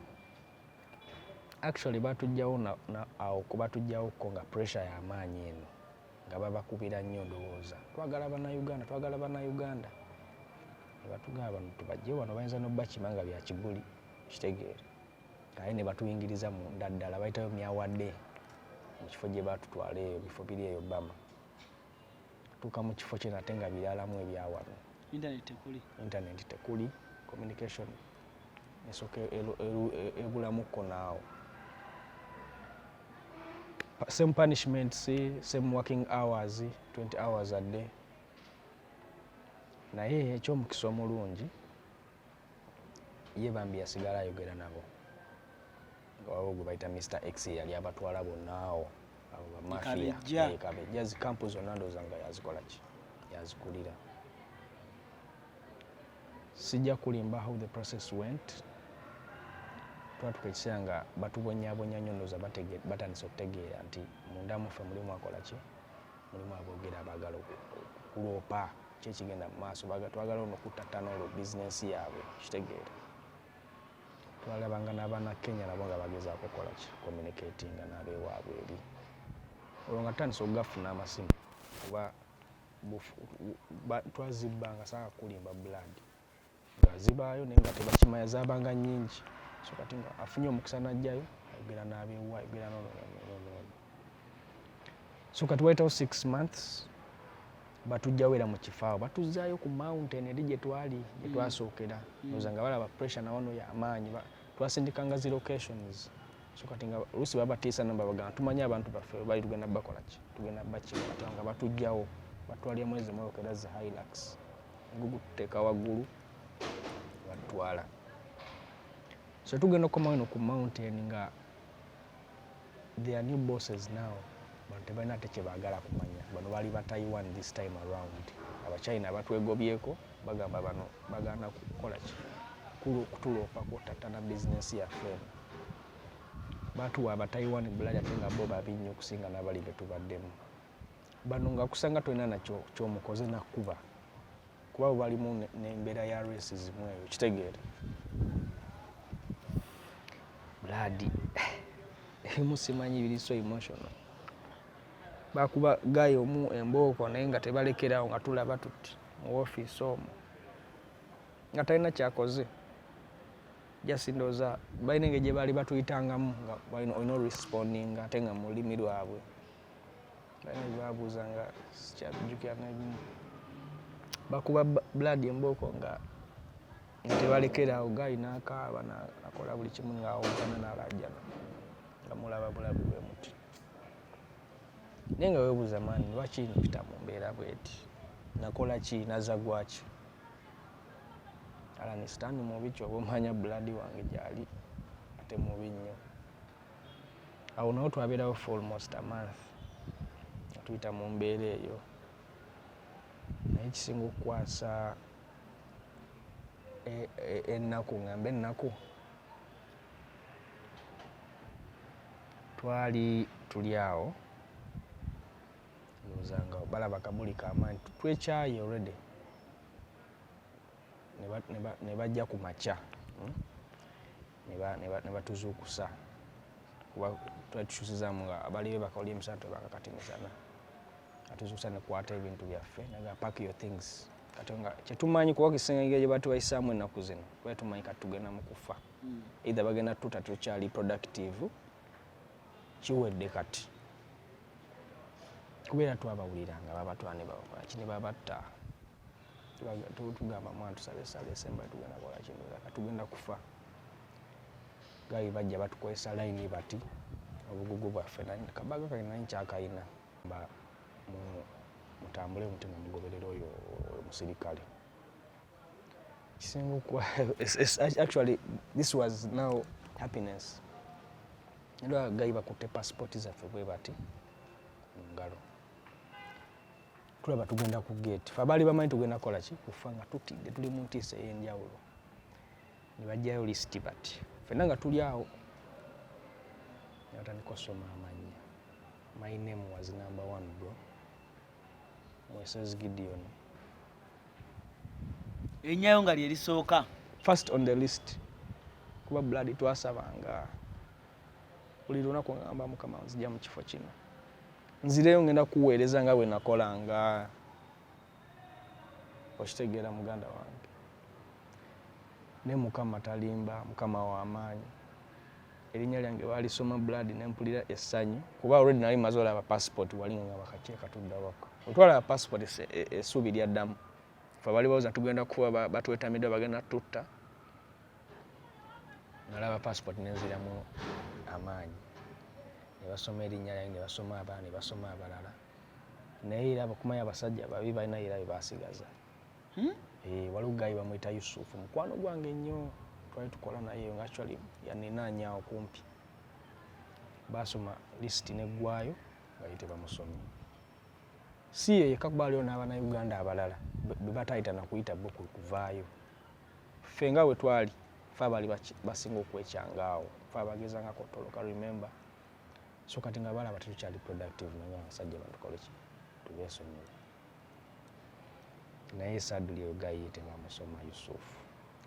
actually batujjawo awo kubatujjawoko nga pressure y'amaanyi eno, nga babakubira nnyo, ndowooza twagala Bannayuganda, twagala Bannayuganda, ne batugamba bano tubajje wano, bayinza nobakima nga bya kibuli, kitegeera? Aye ne batuyingiriza munda ddala, bayitayo Myawadde, mu kifo gye batutwala eyo, bifo biri eyo Bama. Tuuka mu kifo kino ate nga biralamu ebyawano. Internet tekuli? Internet tekuli, communication esooka ebulamukko naawo. Same punishments, same working hours, 20 hours a day. Naye ekyomukisa omulungi, ye bambi yasigala ayogera nabo, nga waliwo gwe bayita Mr X, yali abatwala bonnaawo abo bamafiya. Kabejja. Kabejja, zikampu zonna ndowooza nga yazikola ki, yazikulira. Sijja kulimba how the process went. Twatuka ekiseera nga batubonyabonya nnyo, ndowooza batandise okutegeera nti munda muffe mulimu akola ki, mulimu aboogera, abaagala okuloopa ki ekigenda mu maaso. Twagala ono kuttattana olwo bizinensi yaabwe, kitegeera? Twalabanga n'abaana Kenya nabo nga bagezaako okukola ki, communicatinga n'abeewaabwe eri. Olwo nga tutandise okugafuna amasimu, kuba twazibbanga, saaga kulimba, blood, nga zibaayo naye nga tebakimanya, zabanga nnyingi. So kati nga afunye omukisa n'ajjayo ayogera n'abeewa, ayogera nono nono nono. So kati wayitawo 6 months, batujjawo era mu kifo awo, batuzzaayo ku mountain eri gye twali, gye twasookera. Ndowooza nga balaba pressure nawano y'amaanyi, twasindikanga zi locations. So kati nga oluusi babatiisa namba, bagamba, "Tumanyi abantu baffe bali, tugenda bakola ki, tugenda bakima." Kati nga batujjawo, batwalira mwezi motoka era zi Hilux, gugututeeka waggulu, batutwala. So tugenda okukomawo eno ku mountain nga their new bosses now, bano tebalina ate kyebaagala kumanya. Bano baali ba Taiwan this time around. Abachina batwegobyeko, bagamba bano baganda kukola ki, kutuloopako tattana bizinesi yaffe eno. Batuwa aba Taiwan blood, ate nga bo babi nnyo okusinga n'abali be tubaddemu. Bano nga kusanga tolina nakyo kyomukoze nakkuba, kuba bo balimu n'embeera ya racism eyo, kitegeere. Blood ebimu simanyi biri so emotional. Bakuba guy omu embooko naye nga tebalekerawo, nga tulaba tuti mu ofiisi omwo nga talina kyakoze. Just ndowooza balina engeri gye baali batuyitangamu nga olina orespondinga ate nga mu lulimi lwabwe. Balina bye babuuza nga sikyabijjukira n'ebimu. Bakuba blood embooko nga tebalekerawo, guy n'akaaba n'akola buli kimu ng'awoggana n'alaajana nga mulaba bulabi bwe muti. Naye nga weebuuza, maani lwaki mpita mu mbeera bweti, nakola ki, nazza gwaki? Alan, sitaani mubi, kyoba omanya blood wange gyali ate mubi nnyo. Awo nawo twabeerawo for almost a month nga tuyita mu mbeera eyo. Naye ekisinga okukwasa ennaku, ngambe ennaku, twali tuli awo ndowooza nga balaba kabuli kamaanyi, twekyaye already, ne bajja ku makya, Ne batuzuukusa kuba twali tukyusizaamu nga abali bebaka oli emisana, twebaka kati misana. Atuzuukusa nekwata ebintu byaffe, naga, "Pack your things." Kati nga kyetumanyi kuba kisinga engeri gye batubayisaamu ennaku zino, twali tumanyi kati tugenda mu kufa, either bagenda tuta tukyali productive, kiwedde kati, kubeera twabawuliranga babatwala ne babakola ki ne babatta. Tugamba mwana tusabe esala esemba, tugenda kola kino kati tugenda kufa. Guy bajja batukozesa layini bati obugugu bwaffe, kabaga kange nali nkyakayina ba mutambule mutima mugoberere oyo omusirikale. Kisinga okuba actually this was now happiness. Era guy bakutte passport zaffe bwe bati mu ngalo, tulaba tugenda ku gate. Fe abaali bamanyi tugenda kukola ki, kufa, nga tutidde, tuli mu ntiisa ey'enjawulo. Ne bajjayo lisiti bati, ffenna nga tuli awo, ne batandika osoma amannya. My name was number one, bro, Mwesezi Gideon. Erinnya nga lye lisooka. First on the list, kuba blood twasabanga buli lunaku, ngamba, "Mukama, nzija mu kifo kino, nzireyo, ngenda kuweereza nga bwe nakolanga." Okitegeera, muganda wange? Ne Mukama talimba, Mukama w'amaanyi. Erinnya lyange baalisoma, blood, nempulira essanyu kuba already nali maze olaba passport wali, nga ngamba kakyeka tudda waka. Otwalaba passport, essuubi lyaddamu. Fe bali bawoza tugenda kuba batwetamiddwa, bagenda tutta. Nalaba passport nenziramu amaanyi. Ne basoma erinnya lyange, ne basoma abaana, ne basoma abalala, naye era bakumanya abasajja babi balina era bye basigaza. Eh, waliwo guy bamuyita Yusufu, mukwano gwange nnyo, twali tukola naye nga actually yaninaanya awo kumpi. Basoma lisiti neggwayo nga ye tebamusomye. Si ye yekka, kuba waliwo n'abannayuganda abalala be batayita nakuyita bo kuvaayo. Ffe nga bwe twali, ffe abaali basinga okwekyanga awo, ffe abagezangako otoloka, remember? So kati nga balaba tetukyali productive, naye abasajja batukole ki, tubeesonyiwe. Naye sadly oyo guy ye tebamusoma, Yusufu.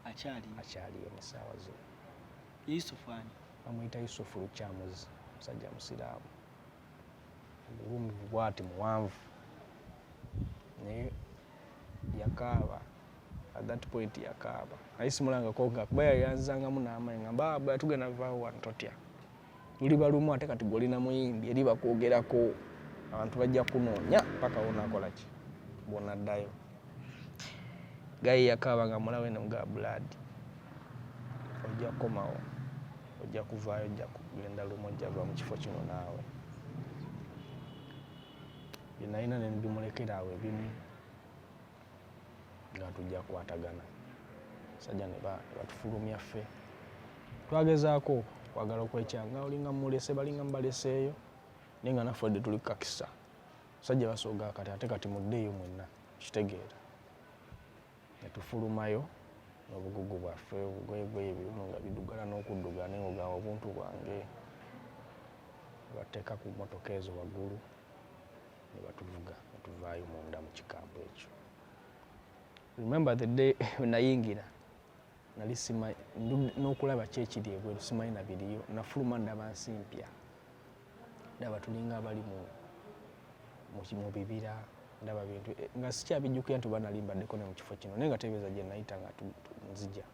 Akyali? Akyaliyo nesaawa zino. Yusufu ani? Bamuyita Yusufu Lukyamuzi, musajja musiraamu, obulungi bwati, muwanvu, naye yakaaba at that point, yakaaba. Naye simulangako nga kuba yayanzangamu n'amaanyi nga baaba tugenda vaawo wano, totya, luliba lumu. Ate kati gwolina muyimbi eri bakwogerako, abantu bajja kunoonya paka wonakola ki, bwonaddayo. Guy yakaaba nga mulawe nemugaa, "Blood, ojja kukomawo, ojja kuvaayo, ojja kugenda lumu, ojja va mu kifo kino naawe." Byenalina nembimulekera awo ebimu nga tujja kukwatagana. Sajja ne batufulumya. Ffe twagezaako kwagala okwekyanga, olinga mulese, balinga mubaleseeyo, naye nga naffe odde tuli kukakisa. Sajja basooga kati ate kati muddeeyo mwenna, kitegeera. Ne tufulumayo n'obugugu bwaffe, obugoyegoye, ebibuno nga biddugala n'okuddugala, naye ng'ogamba obuntu bwange. Bateeka ku mmotoka ezo waggulu ne batuvuga ne tuvaayo munda mu kikampu ekyo. Remember the day nayingira, nali simanyi n'okulaba ki ekiri ebweru, simanyi na biriyo. Nafuluma ndaba nsi mpya, ndaba tulinga abali mu bibira, ndaba bintu nga sikyabijjukira nti oba nali mbaddeko ne mu kifo kino, naye nga tebeeza gye nayita nga nzija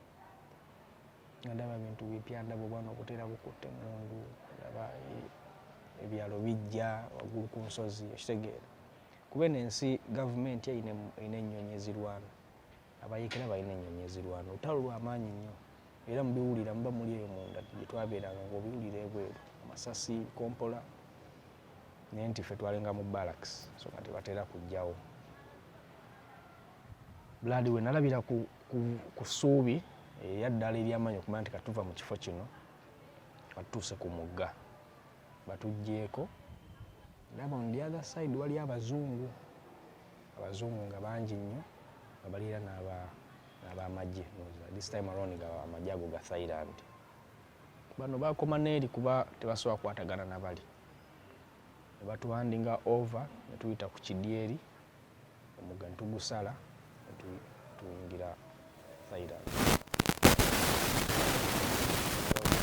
nga ndaba bintu bipya, ndaba obwana obuteera bukutte emmundu, ndaba ebyalo bijja waggulu ku nsozi, okitegeera. Kuba eno ensi gavumenti erina ennyonyi ezirwana, abayeekera balina ennyonyi ezirwana, olutalo lw'amaanyi nnyo, era mubiwulira muba muli eyo munda gye twabeeranga ng'obiwulira ebweru, amasasi, kompola, naye nti ffe twalinga mu barracks, so nga tebatera kujjawo. Blood we nalabira ku ssuubi erya ddala ery'amaanyi okumanya nti katuva mu kifo kino, katutuuse ku mugga batuggyeeko, ndaba on the other side waliyo abazungu, abazungu nga bangi nnyo nga bali era n'abamagye. This time around nga amagye ago ga Thailand. Bano bakoma n'eri kuba tebasobola kukwatagana na bali, ne batuhandinga over ne tuyita ku kidyeri, omugga ne tugusala ne tuyingira Thailand.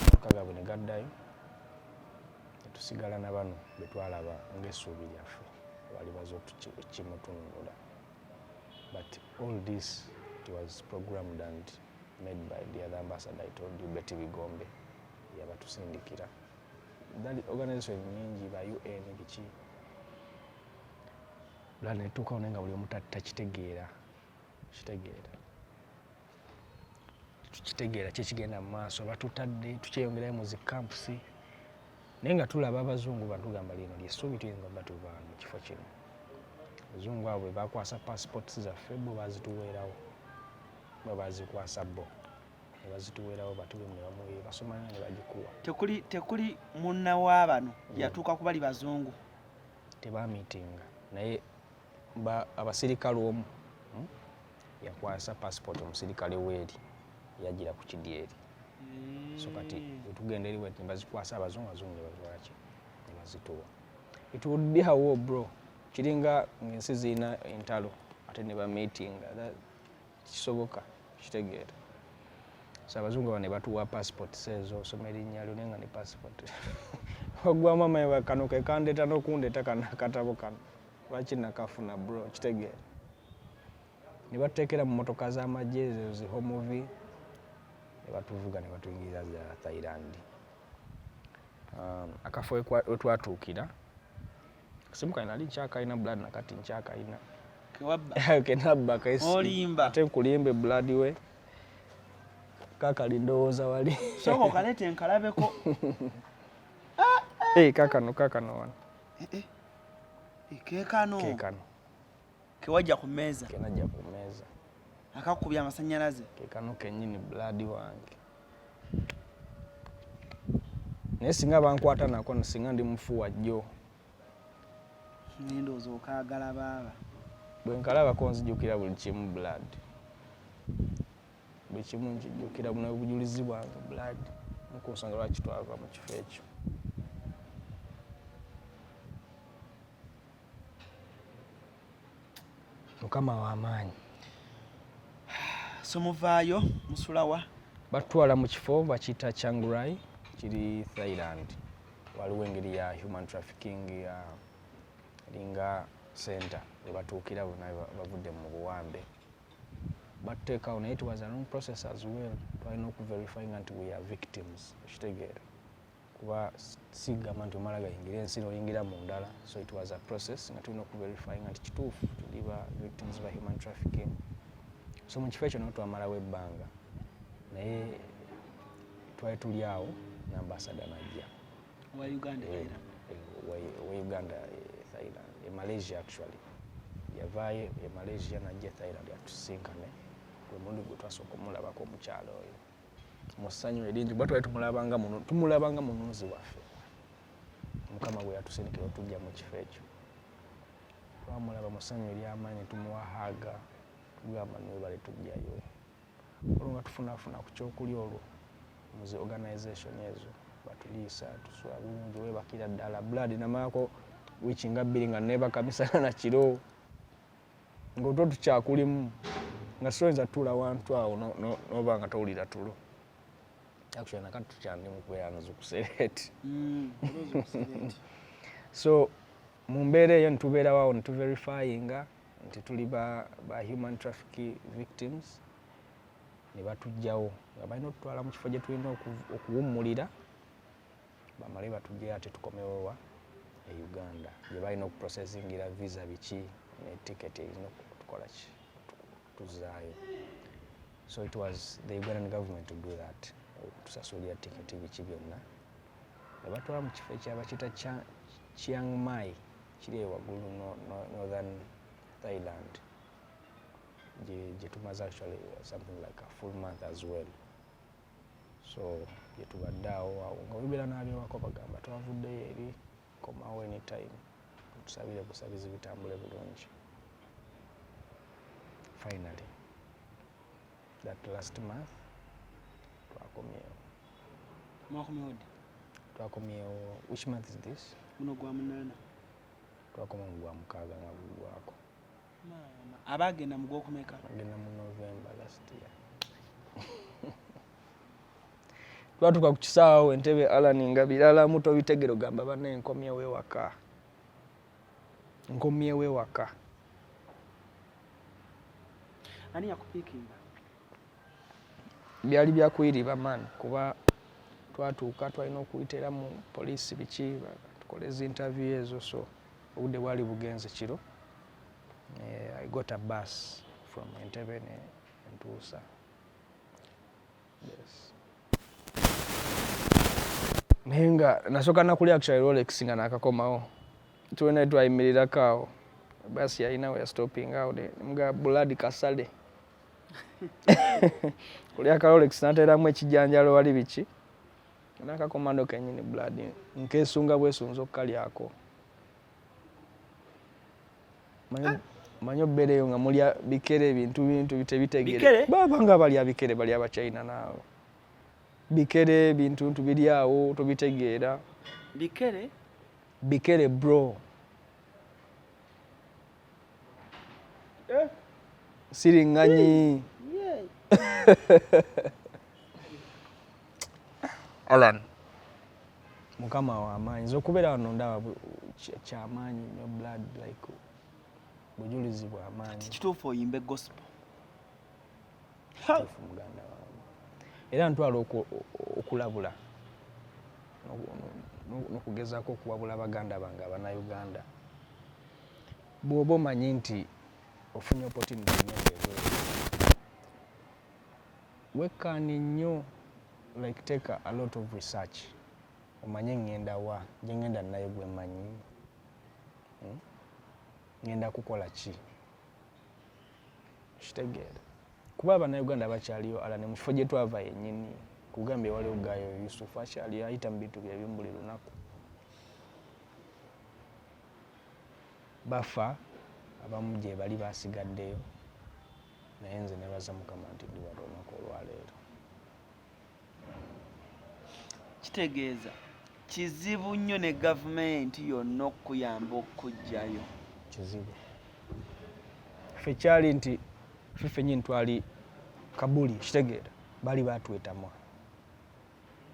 Amaka gaabwe ne gaddayo, ne tusigala na bano be twalaba ng'essuubi lyaffe abaali baze okukimutununula. But all this, it was programmed and made by the other ambassador I told you, Betty Bigombe, yabatusindikira. That organization nyingi ba UN biki. Blood ne tutuukawo naye nga buli omu takitegeera, kitegeera. Tukitegeera ki ekigenda mu maaso, batutadde tukyeyongerayo mu zi camps, naye nga tulaba abazungu bano tugamba lino ly'essuubi, tuyinza okuba tuva mu kifo kino. Abazungu abo bwe bakwasa passports zaffe, bo bazituweerawo, bo bazikwasa bo ne bazituweerawo, batubemu ne bamuwe basomanya ne bagikuwa. Tekuli munna wa bano yatuuka ku bali bazungu? Tebamiitinga, naye abasirikale omu yakwasa passport omusirikale weeri yagira ku kidyeri. So kati wetugenda eri ne bazikwasa abazungu, abazungu ne bazwaki ne bazituwa. It would be a war, bro, kiringa ng'ensi zirina entalo ate ne bamiitinga, kisoboka, kitegeera. So abazungu abo ne batuwa passports ezo, osoma erinnya lyo naye nga ne passport waggwamu amaanyi, kano ke kandeeta n'okundeeta kano akatabo kano lwaki nakafuna, bro, kitegeera. Ne batuteekera mu mmotoka z'amagye ezo zi Humvee ne batuvuga ne batuyingiza za Thailand. Akafo we twatuukira, akasimu kange nali nkyakayina, blood, nakati nkyakayina. Kewabba? Kenabba. Olimba. Ate nkulimbe, blood, we kakali ndowooza wali. Sooka okaleeta enkalabeko. Hey, kakano kakano wano. Eh, eh. Keekano? Keekano. Kewajja ku mmeeza? Kenajja ku mmeeza. Akakubya amasanyalaze? Keekano kennyini, blood wange, naye singa bankwata nako, singa ndi mufu wajjo. Naye ndowooza okaagala baaba. Bwe nkalabako nzijukira buli kimu, blood, buli kimu nkijjukira, buno obujulizi bwange, blood, ku nsonga lwaki twava mu kifo ekyo. Mukama w'amaanyi. So muvaayo musulawa? Batutwala mu kifo bakiyita Chiang Rai, kiri Thailand. Waliwo engeri ya human trafficking ya eringa center webatuukira bonna bavudde mu buwambe, batuteekawo, naye it was a long process as well. Twalina okuverifyinga nti we are victims, okitegeera, kuba sigamba nti omala gayingira ensi n'oyingira mu ndala. So it was a process nga tulina okuverifyinga nti kituufu tuli ba victims ba human trafficking. So mu kifo ekyo nawo twamalawo ebbanga, naye twali tuli awo n'ambasada najja. Wa Uganda? Eh, era wa Uganda, Thailand, e Malaysia actually. Yavaayo e Malaysia najja e Thailand atusinkane. Gwe mulundi gwe twasooka omulabako omukyalo oyo mu ssanyu eringi, kuba twali tumulabanga mununuzi waffe, Mukama bwe yatusindikira otujja mu kifo ekyo. Twamulaba mu ssanyu ery'amaanyi, tumuwa hug, tugamba nwebale tujjayo. Olwo nga tufunaafuna ku kyokulya, olwo mu zi organization ezo batuliisa, tusula bulungi, weebakira ddala. Blood, namalako wiiki nga 2 nga neebaka misana na kiro, ng'otwo tukyakulimu, nga soyinza tuula wantu awo noba nga towulira tulo. Actually nakati tukyandi mu kubeera nzukusereeti. So mu mbeera eyo nitubeerawo awo, nituverifyinga nti tuli ba human traffic victims, ne batujjawo nga balina okutwala mu kifo gye tulina okuwummulira, bamale batujjayo ate tukomewo wa e Uganda gye balina okuprocessingira visa biki ne ticket erina okutukola ki tuzaayo. So it was the Ugandan government to do that, okutusasulira tiketi biki byonna, ne batwala mu kifo ekyaba kiyita Chiang Mai, kiri eyo waggulu northern Thailand, gye tumaze actually something like a full month as well. So gye tubadde awo awo nga webeera n'abyewako bagamba twavuddeyo eri, komawo anytime, tusabire busabizi bitambule bulungi. Finally that last month twakomyewo. Mwakomyewo ddi? Twakomyewo, which month is this? Guno gwa 8. Twakoma mu gwa 6 nga gugwako. Maama, abagenda mu gwokumeka? Agenda mu November last year. Twatuuka ku kisaawe Entebbe, Alan, nga biralamu tobitegere, ogamba banne nkomyewo ewaka, nkomyewo ewaka. Ani yakupiikinga? Byali byakuyiriba man, kuba twatuuka twalina okuyita era mu poliisi biki tukole zi interview ezo, so obudde bwali bugenze kiro. I got a bus from Entebbe ne ntuusa. Yes. Naye nga nasooka nakulya actually Rolex nga nakakomawo, tulina twayimirirako awo, basi yalina we yastopping awo, nemugamba blood kasale kulya ka Rolex, nateeramu ekijanjalo wali biki nakakomando kenyini, blood, nkesunga bwesunza okukalyako. Manyi obeereyo nga mulya bikere, ebintu bintu tebitegere. Bikere? Baba nga balya bikere, balya abachina naawe bikere, bintu ntu biri awo tobitegeera. Bikere? Bikere bro. Eh? Siriŋŋanyi. Yeah. Alan, Mukama w'amaanyi, nze okubeera wano ndaba kyamaanyi nnyo, blood, like bujulizi bw'amaanyi. Kituufu oyimbe gospel? Kituufu muganda wange, era ntwala okulabula n'okugezaako okuwabula baganda bange Abannayuganda. Bw'oba omanyi nti ofunye opportunity ngenda ebweru, wekkaanye nnyo, like take a lot of research, omanye ŋŋenda wa, gye ŋŋenda nayo gwe mmanyi, Ŋŋenda kukola ki, kitegeera? Kuba Abannayuganda bakyaliyo ala ne mu kifo gye twava yennyini. Kugambye waliwo gayo Yusufu akyali ayita mu bintu byebimu buli lunaku, bafa abamu gye bali basigaddeyo, naye nze nebaza Mukama nti ndi wano olunaku olwaleero. Kitegeeza kizibu nnyo ne gavumenti yonna okukuyamba okukuggyayo. Kizibu. Ffe kyali nti ffe ffennyini twali kabuli, kitegeera, baali batwetamwa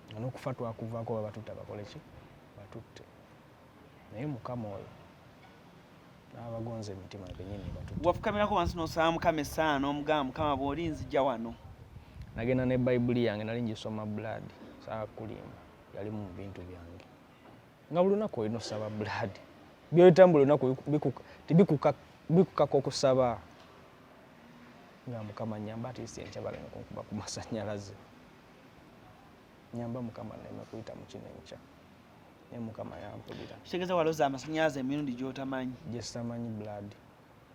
nga n'okufa twakuvaako, baba batutta bakole ki, batutte, naye Mukama oyo n'abagonza emitima bennyini batutte. Wafukamirako wansi n'osaba Mukama essaala n'omugamba, Mukama bw'oli nzija wano? Nagenda ne Bayibuli yange, nali ngisoma, blood, saagala kukulimba, yalimu mu bintu byange, nga buli lunaku olina osaba, blood, byoyitamu buli lunaku tibikukaka okusaba nga Mukama nyamba at least enkya baleme kunkuba ku masanyalaze, nyamba Mukama nneme kuyita mu kino enkya, naye Mukama yampulira. Kitegeeza waloza amasanyalaze emirundi gy'otamanyi. Gye sitamanyi, blood,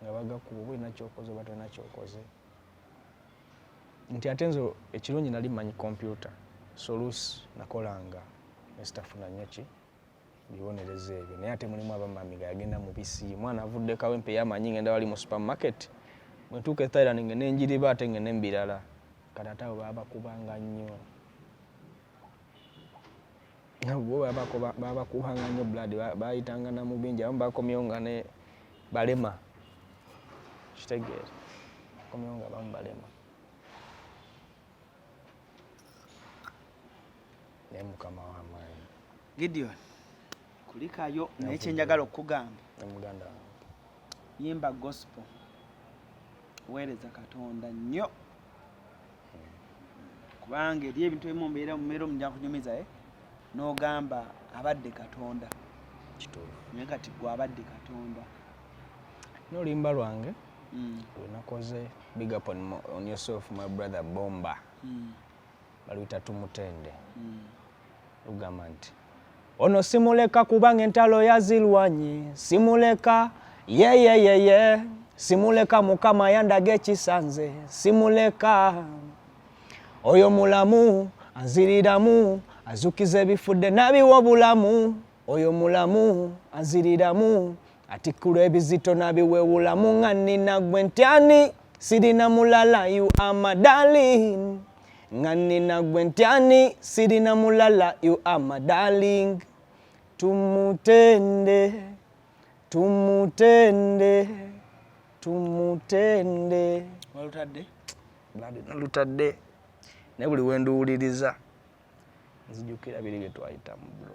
nga bagakuba oba olina kyokoze oba tolina kyokoze, nti ate nze ekirungi nali mmanyi kompyuta, so oluusi nakolanga nesitafuna nnyo ki Bibonerezo ebyo naye ate mulimu abamami nga yagenda mubisi mwana avudde Kawempe yamanyi ngenda wali mu supermarket bwentuuka e Thailand ngende njiriba ate ngende mubirala kati ate abo babakubanga nnyo bo babakubanga nnyo blood bayitanga na mu bingi abamu bakomyewo nga ne balema kitegeera bakomyewo nga abamu balema naye mukama w'amaanyi. Gideon kulikayo naye kyenjagala okukugamba muganda wange yimba gospel weereza Katonda nnyo kubanga eri ebintu ebimu mbeera mumbeera omuja kunyumiza eh? n'ogamba abadde Katonda kituufu naye kati gwe abadde Katonda n'oluyimba lwange lwenakoze big up on yourself my brother Bomba baluyita Tumutende lugamba nti ono simuleka kubanga entalo yazirwanye simuleka yeyeyeye simuleka mukama yandaga ekisanze simuleka oyo mulamu anziriramu azukiza ebifudde nabiwa obulamu oyo mulamu anziriramu atikkula ebizito nabiwewulamu nga nina gwe ntyani sirina mulala you are my darling nga nina gwe ntyani sirina mulala you are my darling tumutende tumutende tumutende walutadde Blood nalutadde naye buli wenduwuliriza nzijukira biri bye twayitamu bro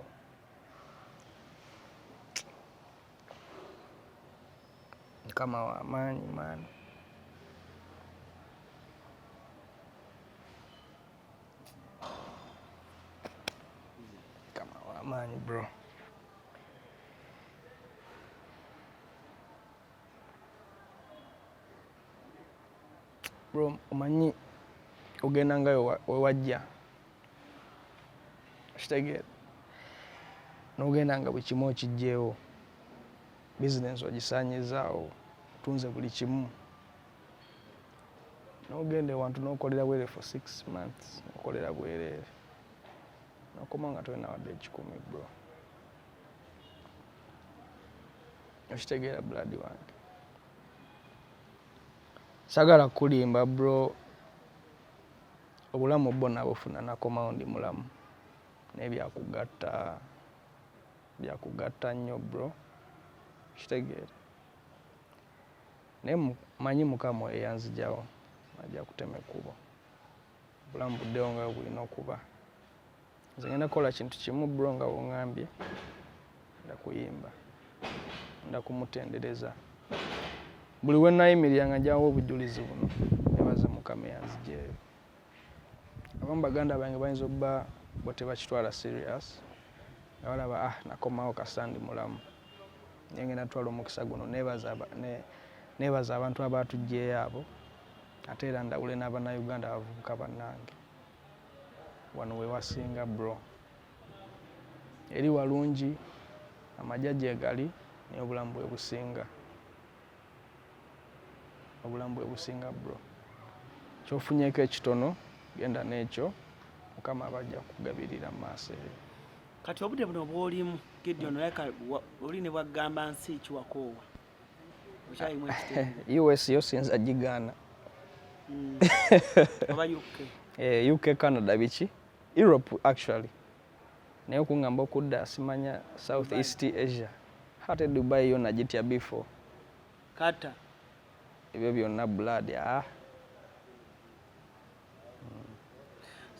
mukama w'amaanyi maani mukama w'amaanyi bro bro omanyi ogenda nga wewajja okitegeera n'ogenda nga buli kimu okijjeewo bizinensi ogisaanyizaawo otunze buli kimu n'ogenda ewantu n'okolera bwereere for 6 months okolera bwereere n'okoma nga tolina wadde ekikumi bro okitegeera blood wange sagala kulimba bro obulamu bwo nabufuna nakomawo ndi mulamu naye byakugatta byakugatta nnyo bro kitegeera naye manyi mukama eyanzijawo ajja kutema ekkubo obulamu buddewo nga bwe bulina okuba nze ngenda kukola kintu kimu bro nga bwoŋŋambye nda kuyimba nda kumutendereza buli we nayimirira nga njawo obujulizi buno nebaze mukama eyanzijeeyo abamu baganda bange bayinza okuba bo tebakitwala serious nga balaba ah nakomawo kasita ndi mulamu naye ngenda twala omukisa guno nebaza abantu abatugjeeyo abo ate era ndawule n'abannayuganda abavubuka bannange wano we wasinga bro eri walungi amagye gyegali naye obulamu bwe businga obulamu bwe businga bro kyofunyeeko ekitono genda n'ekyo mukama aba ajja kukugabirira mu maaso eyo Kati obudde buno bw'olimu Gideon olabika oli ne bwagamba nsi kiwakoowa okyalimu ekitende US yo siyinza gigaana. Oba UK? Eh, UK, Canada, biki Europe actually, naye okuŋŋamba okudda simanya South East Asia ate Dubai yo nagitya before. Kata ebyo byonna blood, ah.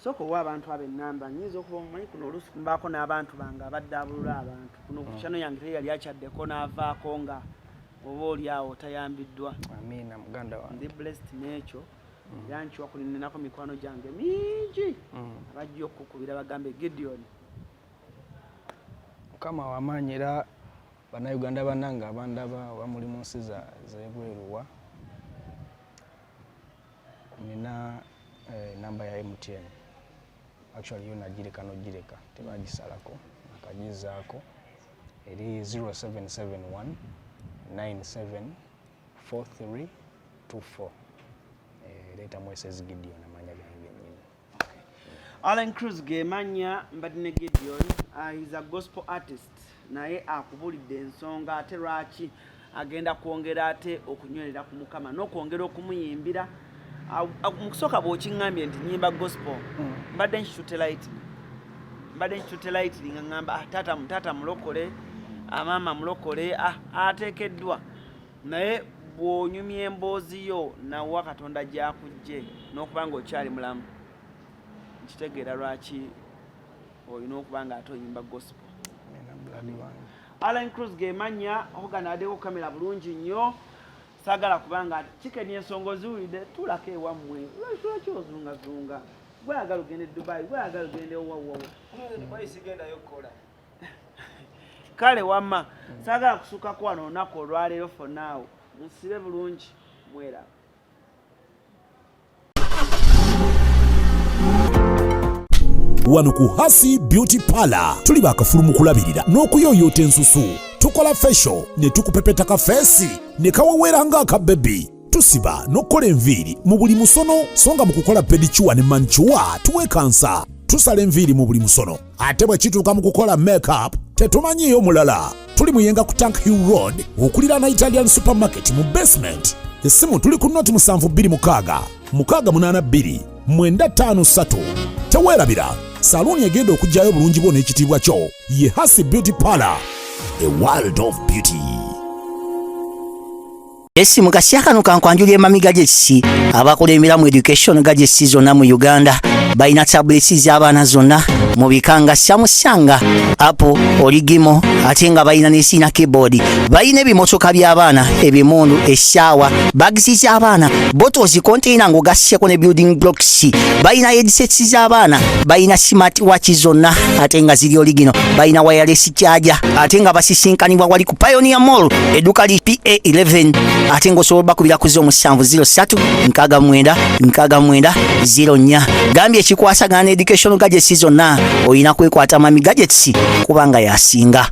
Sooka owa abantu abo ennamba. Nyinza okuba omumanyi kuno oluusi mbaako n'abantu bange abaddaabulula abantu kuno ku channel yange teri yali akyaddeko n'avaako nga oba oli awo tayambiddwa. Amiina muganda wange. Ndi blessed n'ekyo era nkiwa kuninako mikwano gyange mingi abajja okukubira bagambe Gideon. Mukama wamaanyi era bannayuganda bannange abandaba oba muli mu nsi z'ebweruwa nina namba ya MTN actually yo nagireka nogireka tebagisalako nakagizaako eri 0771 974324 leetamu SS Gideon amanya gange gennyini. Allen Cruz gemanya mbadde ne Gideon, he's a gospel artist, naye akubulidde ensonga ate lwaki agenda kwongera ate okunywerera ku Mukama n'okwongera okumuyimbira. Mu kusooka bw'okiŋŋambye nti nyimba gospel, mbadde nkitutte lightly, mbadde nkitutte lightly nga ŋŋamba, "Ah, taata, taata mulokole, ah, maama mulokole, ah, ateekeddwa." Naye bw'onyumya emboozi yo nawa Katonda gy'akujje n'okuba nga okyali mulamu, nkitegeera lwaki olina okuba nga ate oyimba gospel. Nina blood wange. Allen Cruz gemanya Hogan addeko kamera bulungi nnyo. Saagala kubanga kikeni ensonga oziwulidde, tuulako ewammwe. Lwaki lwaki ozungazunga? Gweyagala ogende Dubai, gweyagala ogende wawawa. Sigendayo kukola. Kale wamma saagala kusukako wano olunaku olwaleero. For now musibe bulungi, mweraba. Wano ku Hasi Beauty Parlor tuli bakafulu mu kulabirira n'okuyooyoota ensusu. Tukola facial ne tukupepeta ka face ne kawewera ng'akabebi. Tusiba n'okukola enviiri mu buli musono, so nga mu kukola pedicure ne manicure tuwekansa. Tusala enviiri mu buli musono, ate bwe kituuka mu kukola makeup tetumanyiiyo mulala. Tuli Muyenga ku Tank Hill Road okuliraana Italian Supermarket mu basement. Essimu tuli ku 0726 682 953. Teweerabira, saluuni egenda okuggyayo obulungi bwo n'ekitiibwa kyo ye Hasi Beauty Parlor, a world of beauty. Esi mu kaseera kano kankwanjulira Emami Gadgets, abakulembera mu education gadgets zonna mu Uganda. Balina tablets z'abaana zonna mu bika nga Samsung, Apple, original, ate nga balina ne sina keyboard. Balina ebimotoka by'abaana, ebimundu, essaawa, bags z'abaana, bottles, container ng'ogasseko ne building blocks. Balina headsets z'abaana, balina smart watch zonna ate nga ziri original, balina wireless charger, ate nga basisinkanibwa wali ku Pioneer Mall, edduka li PA11, ate ng'osobola bakubira ku 0703 69 69 04. Gambye ekikwasagana ne education gadgets zonna olina kwekwata Mami Gadgets kubanga yasinga.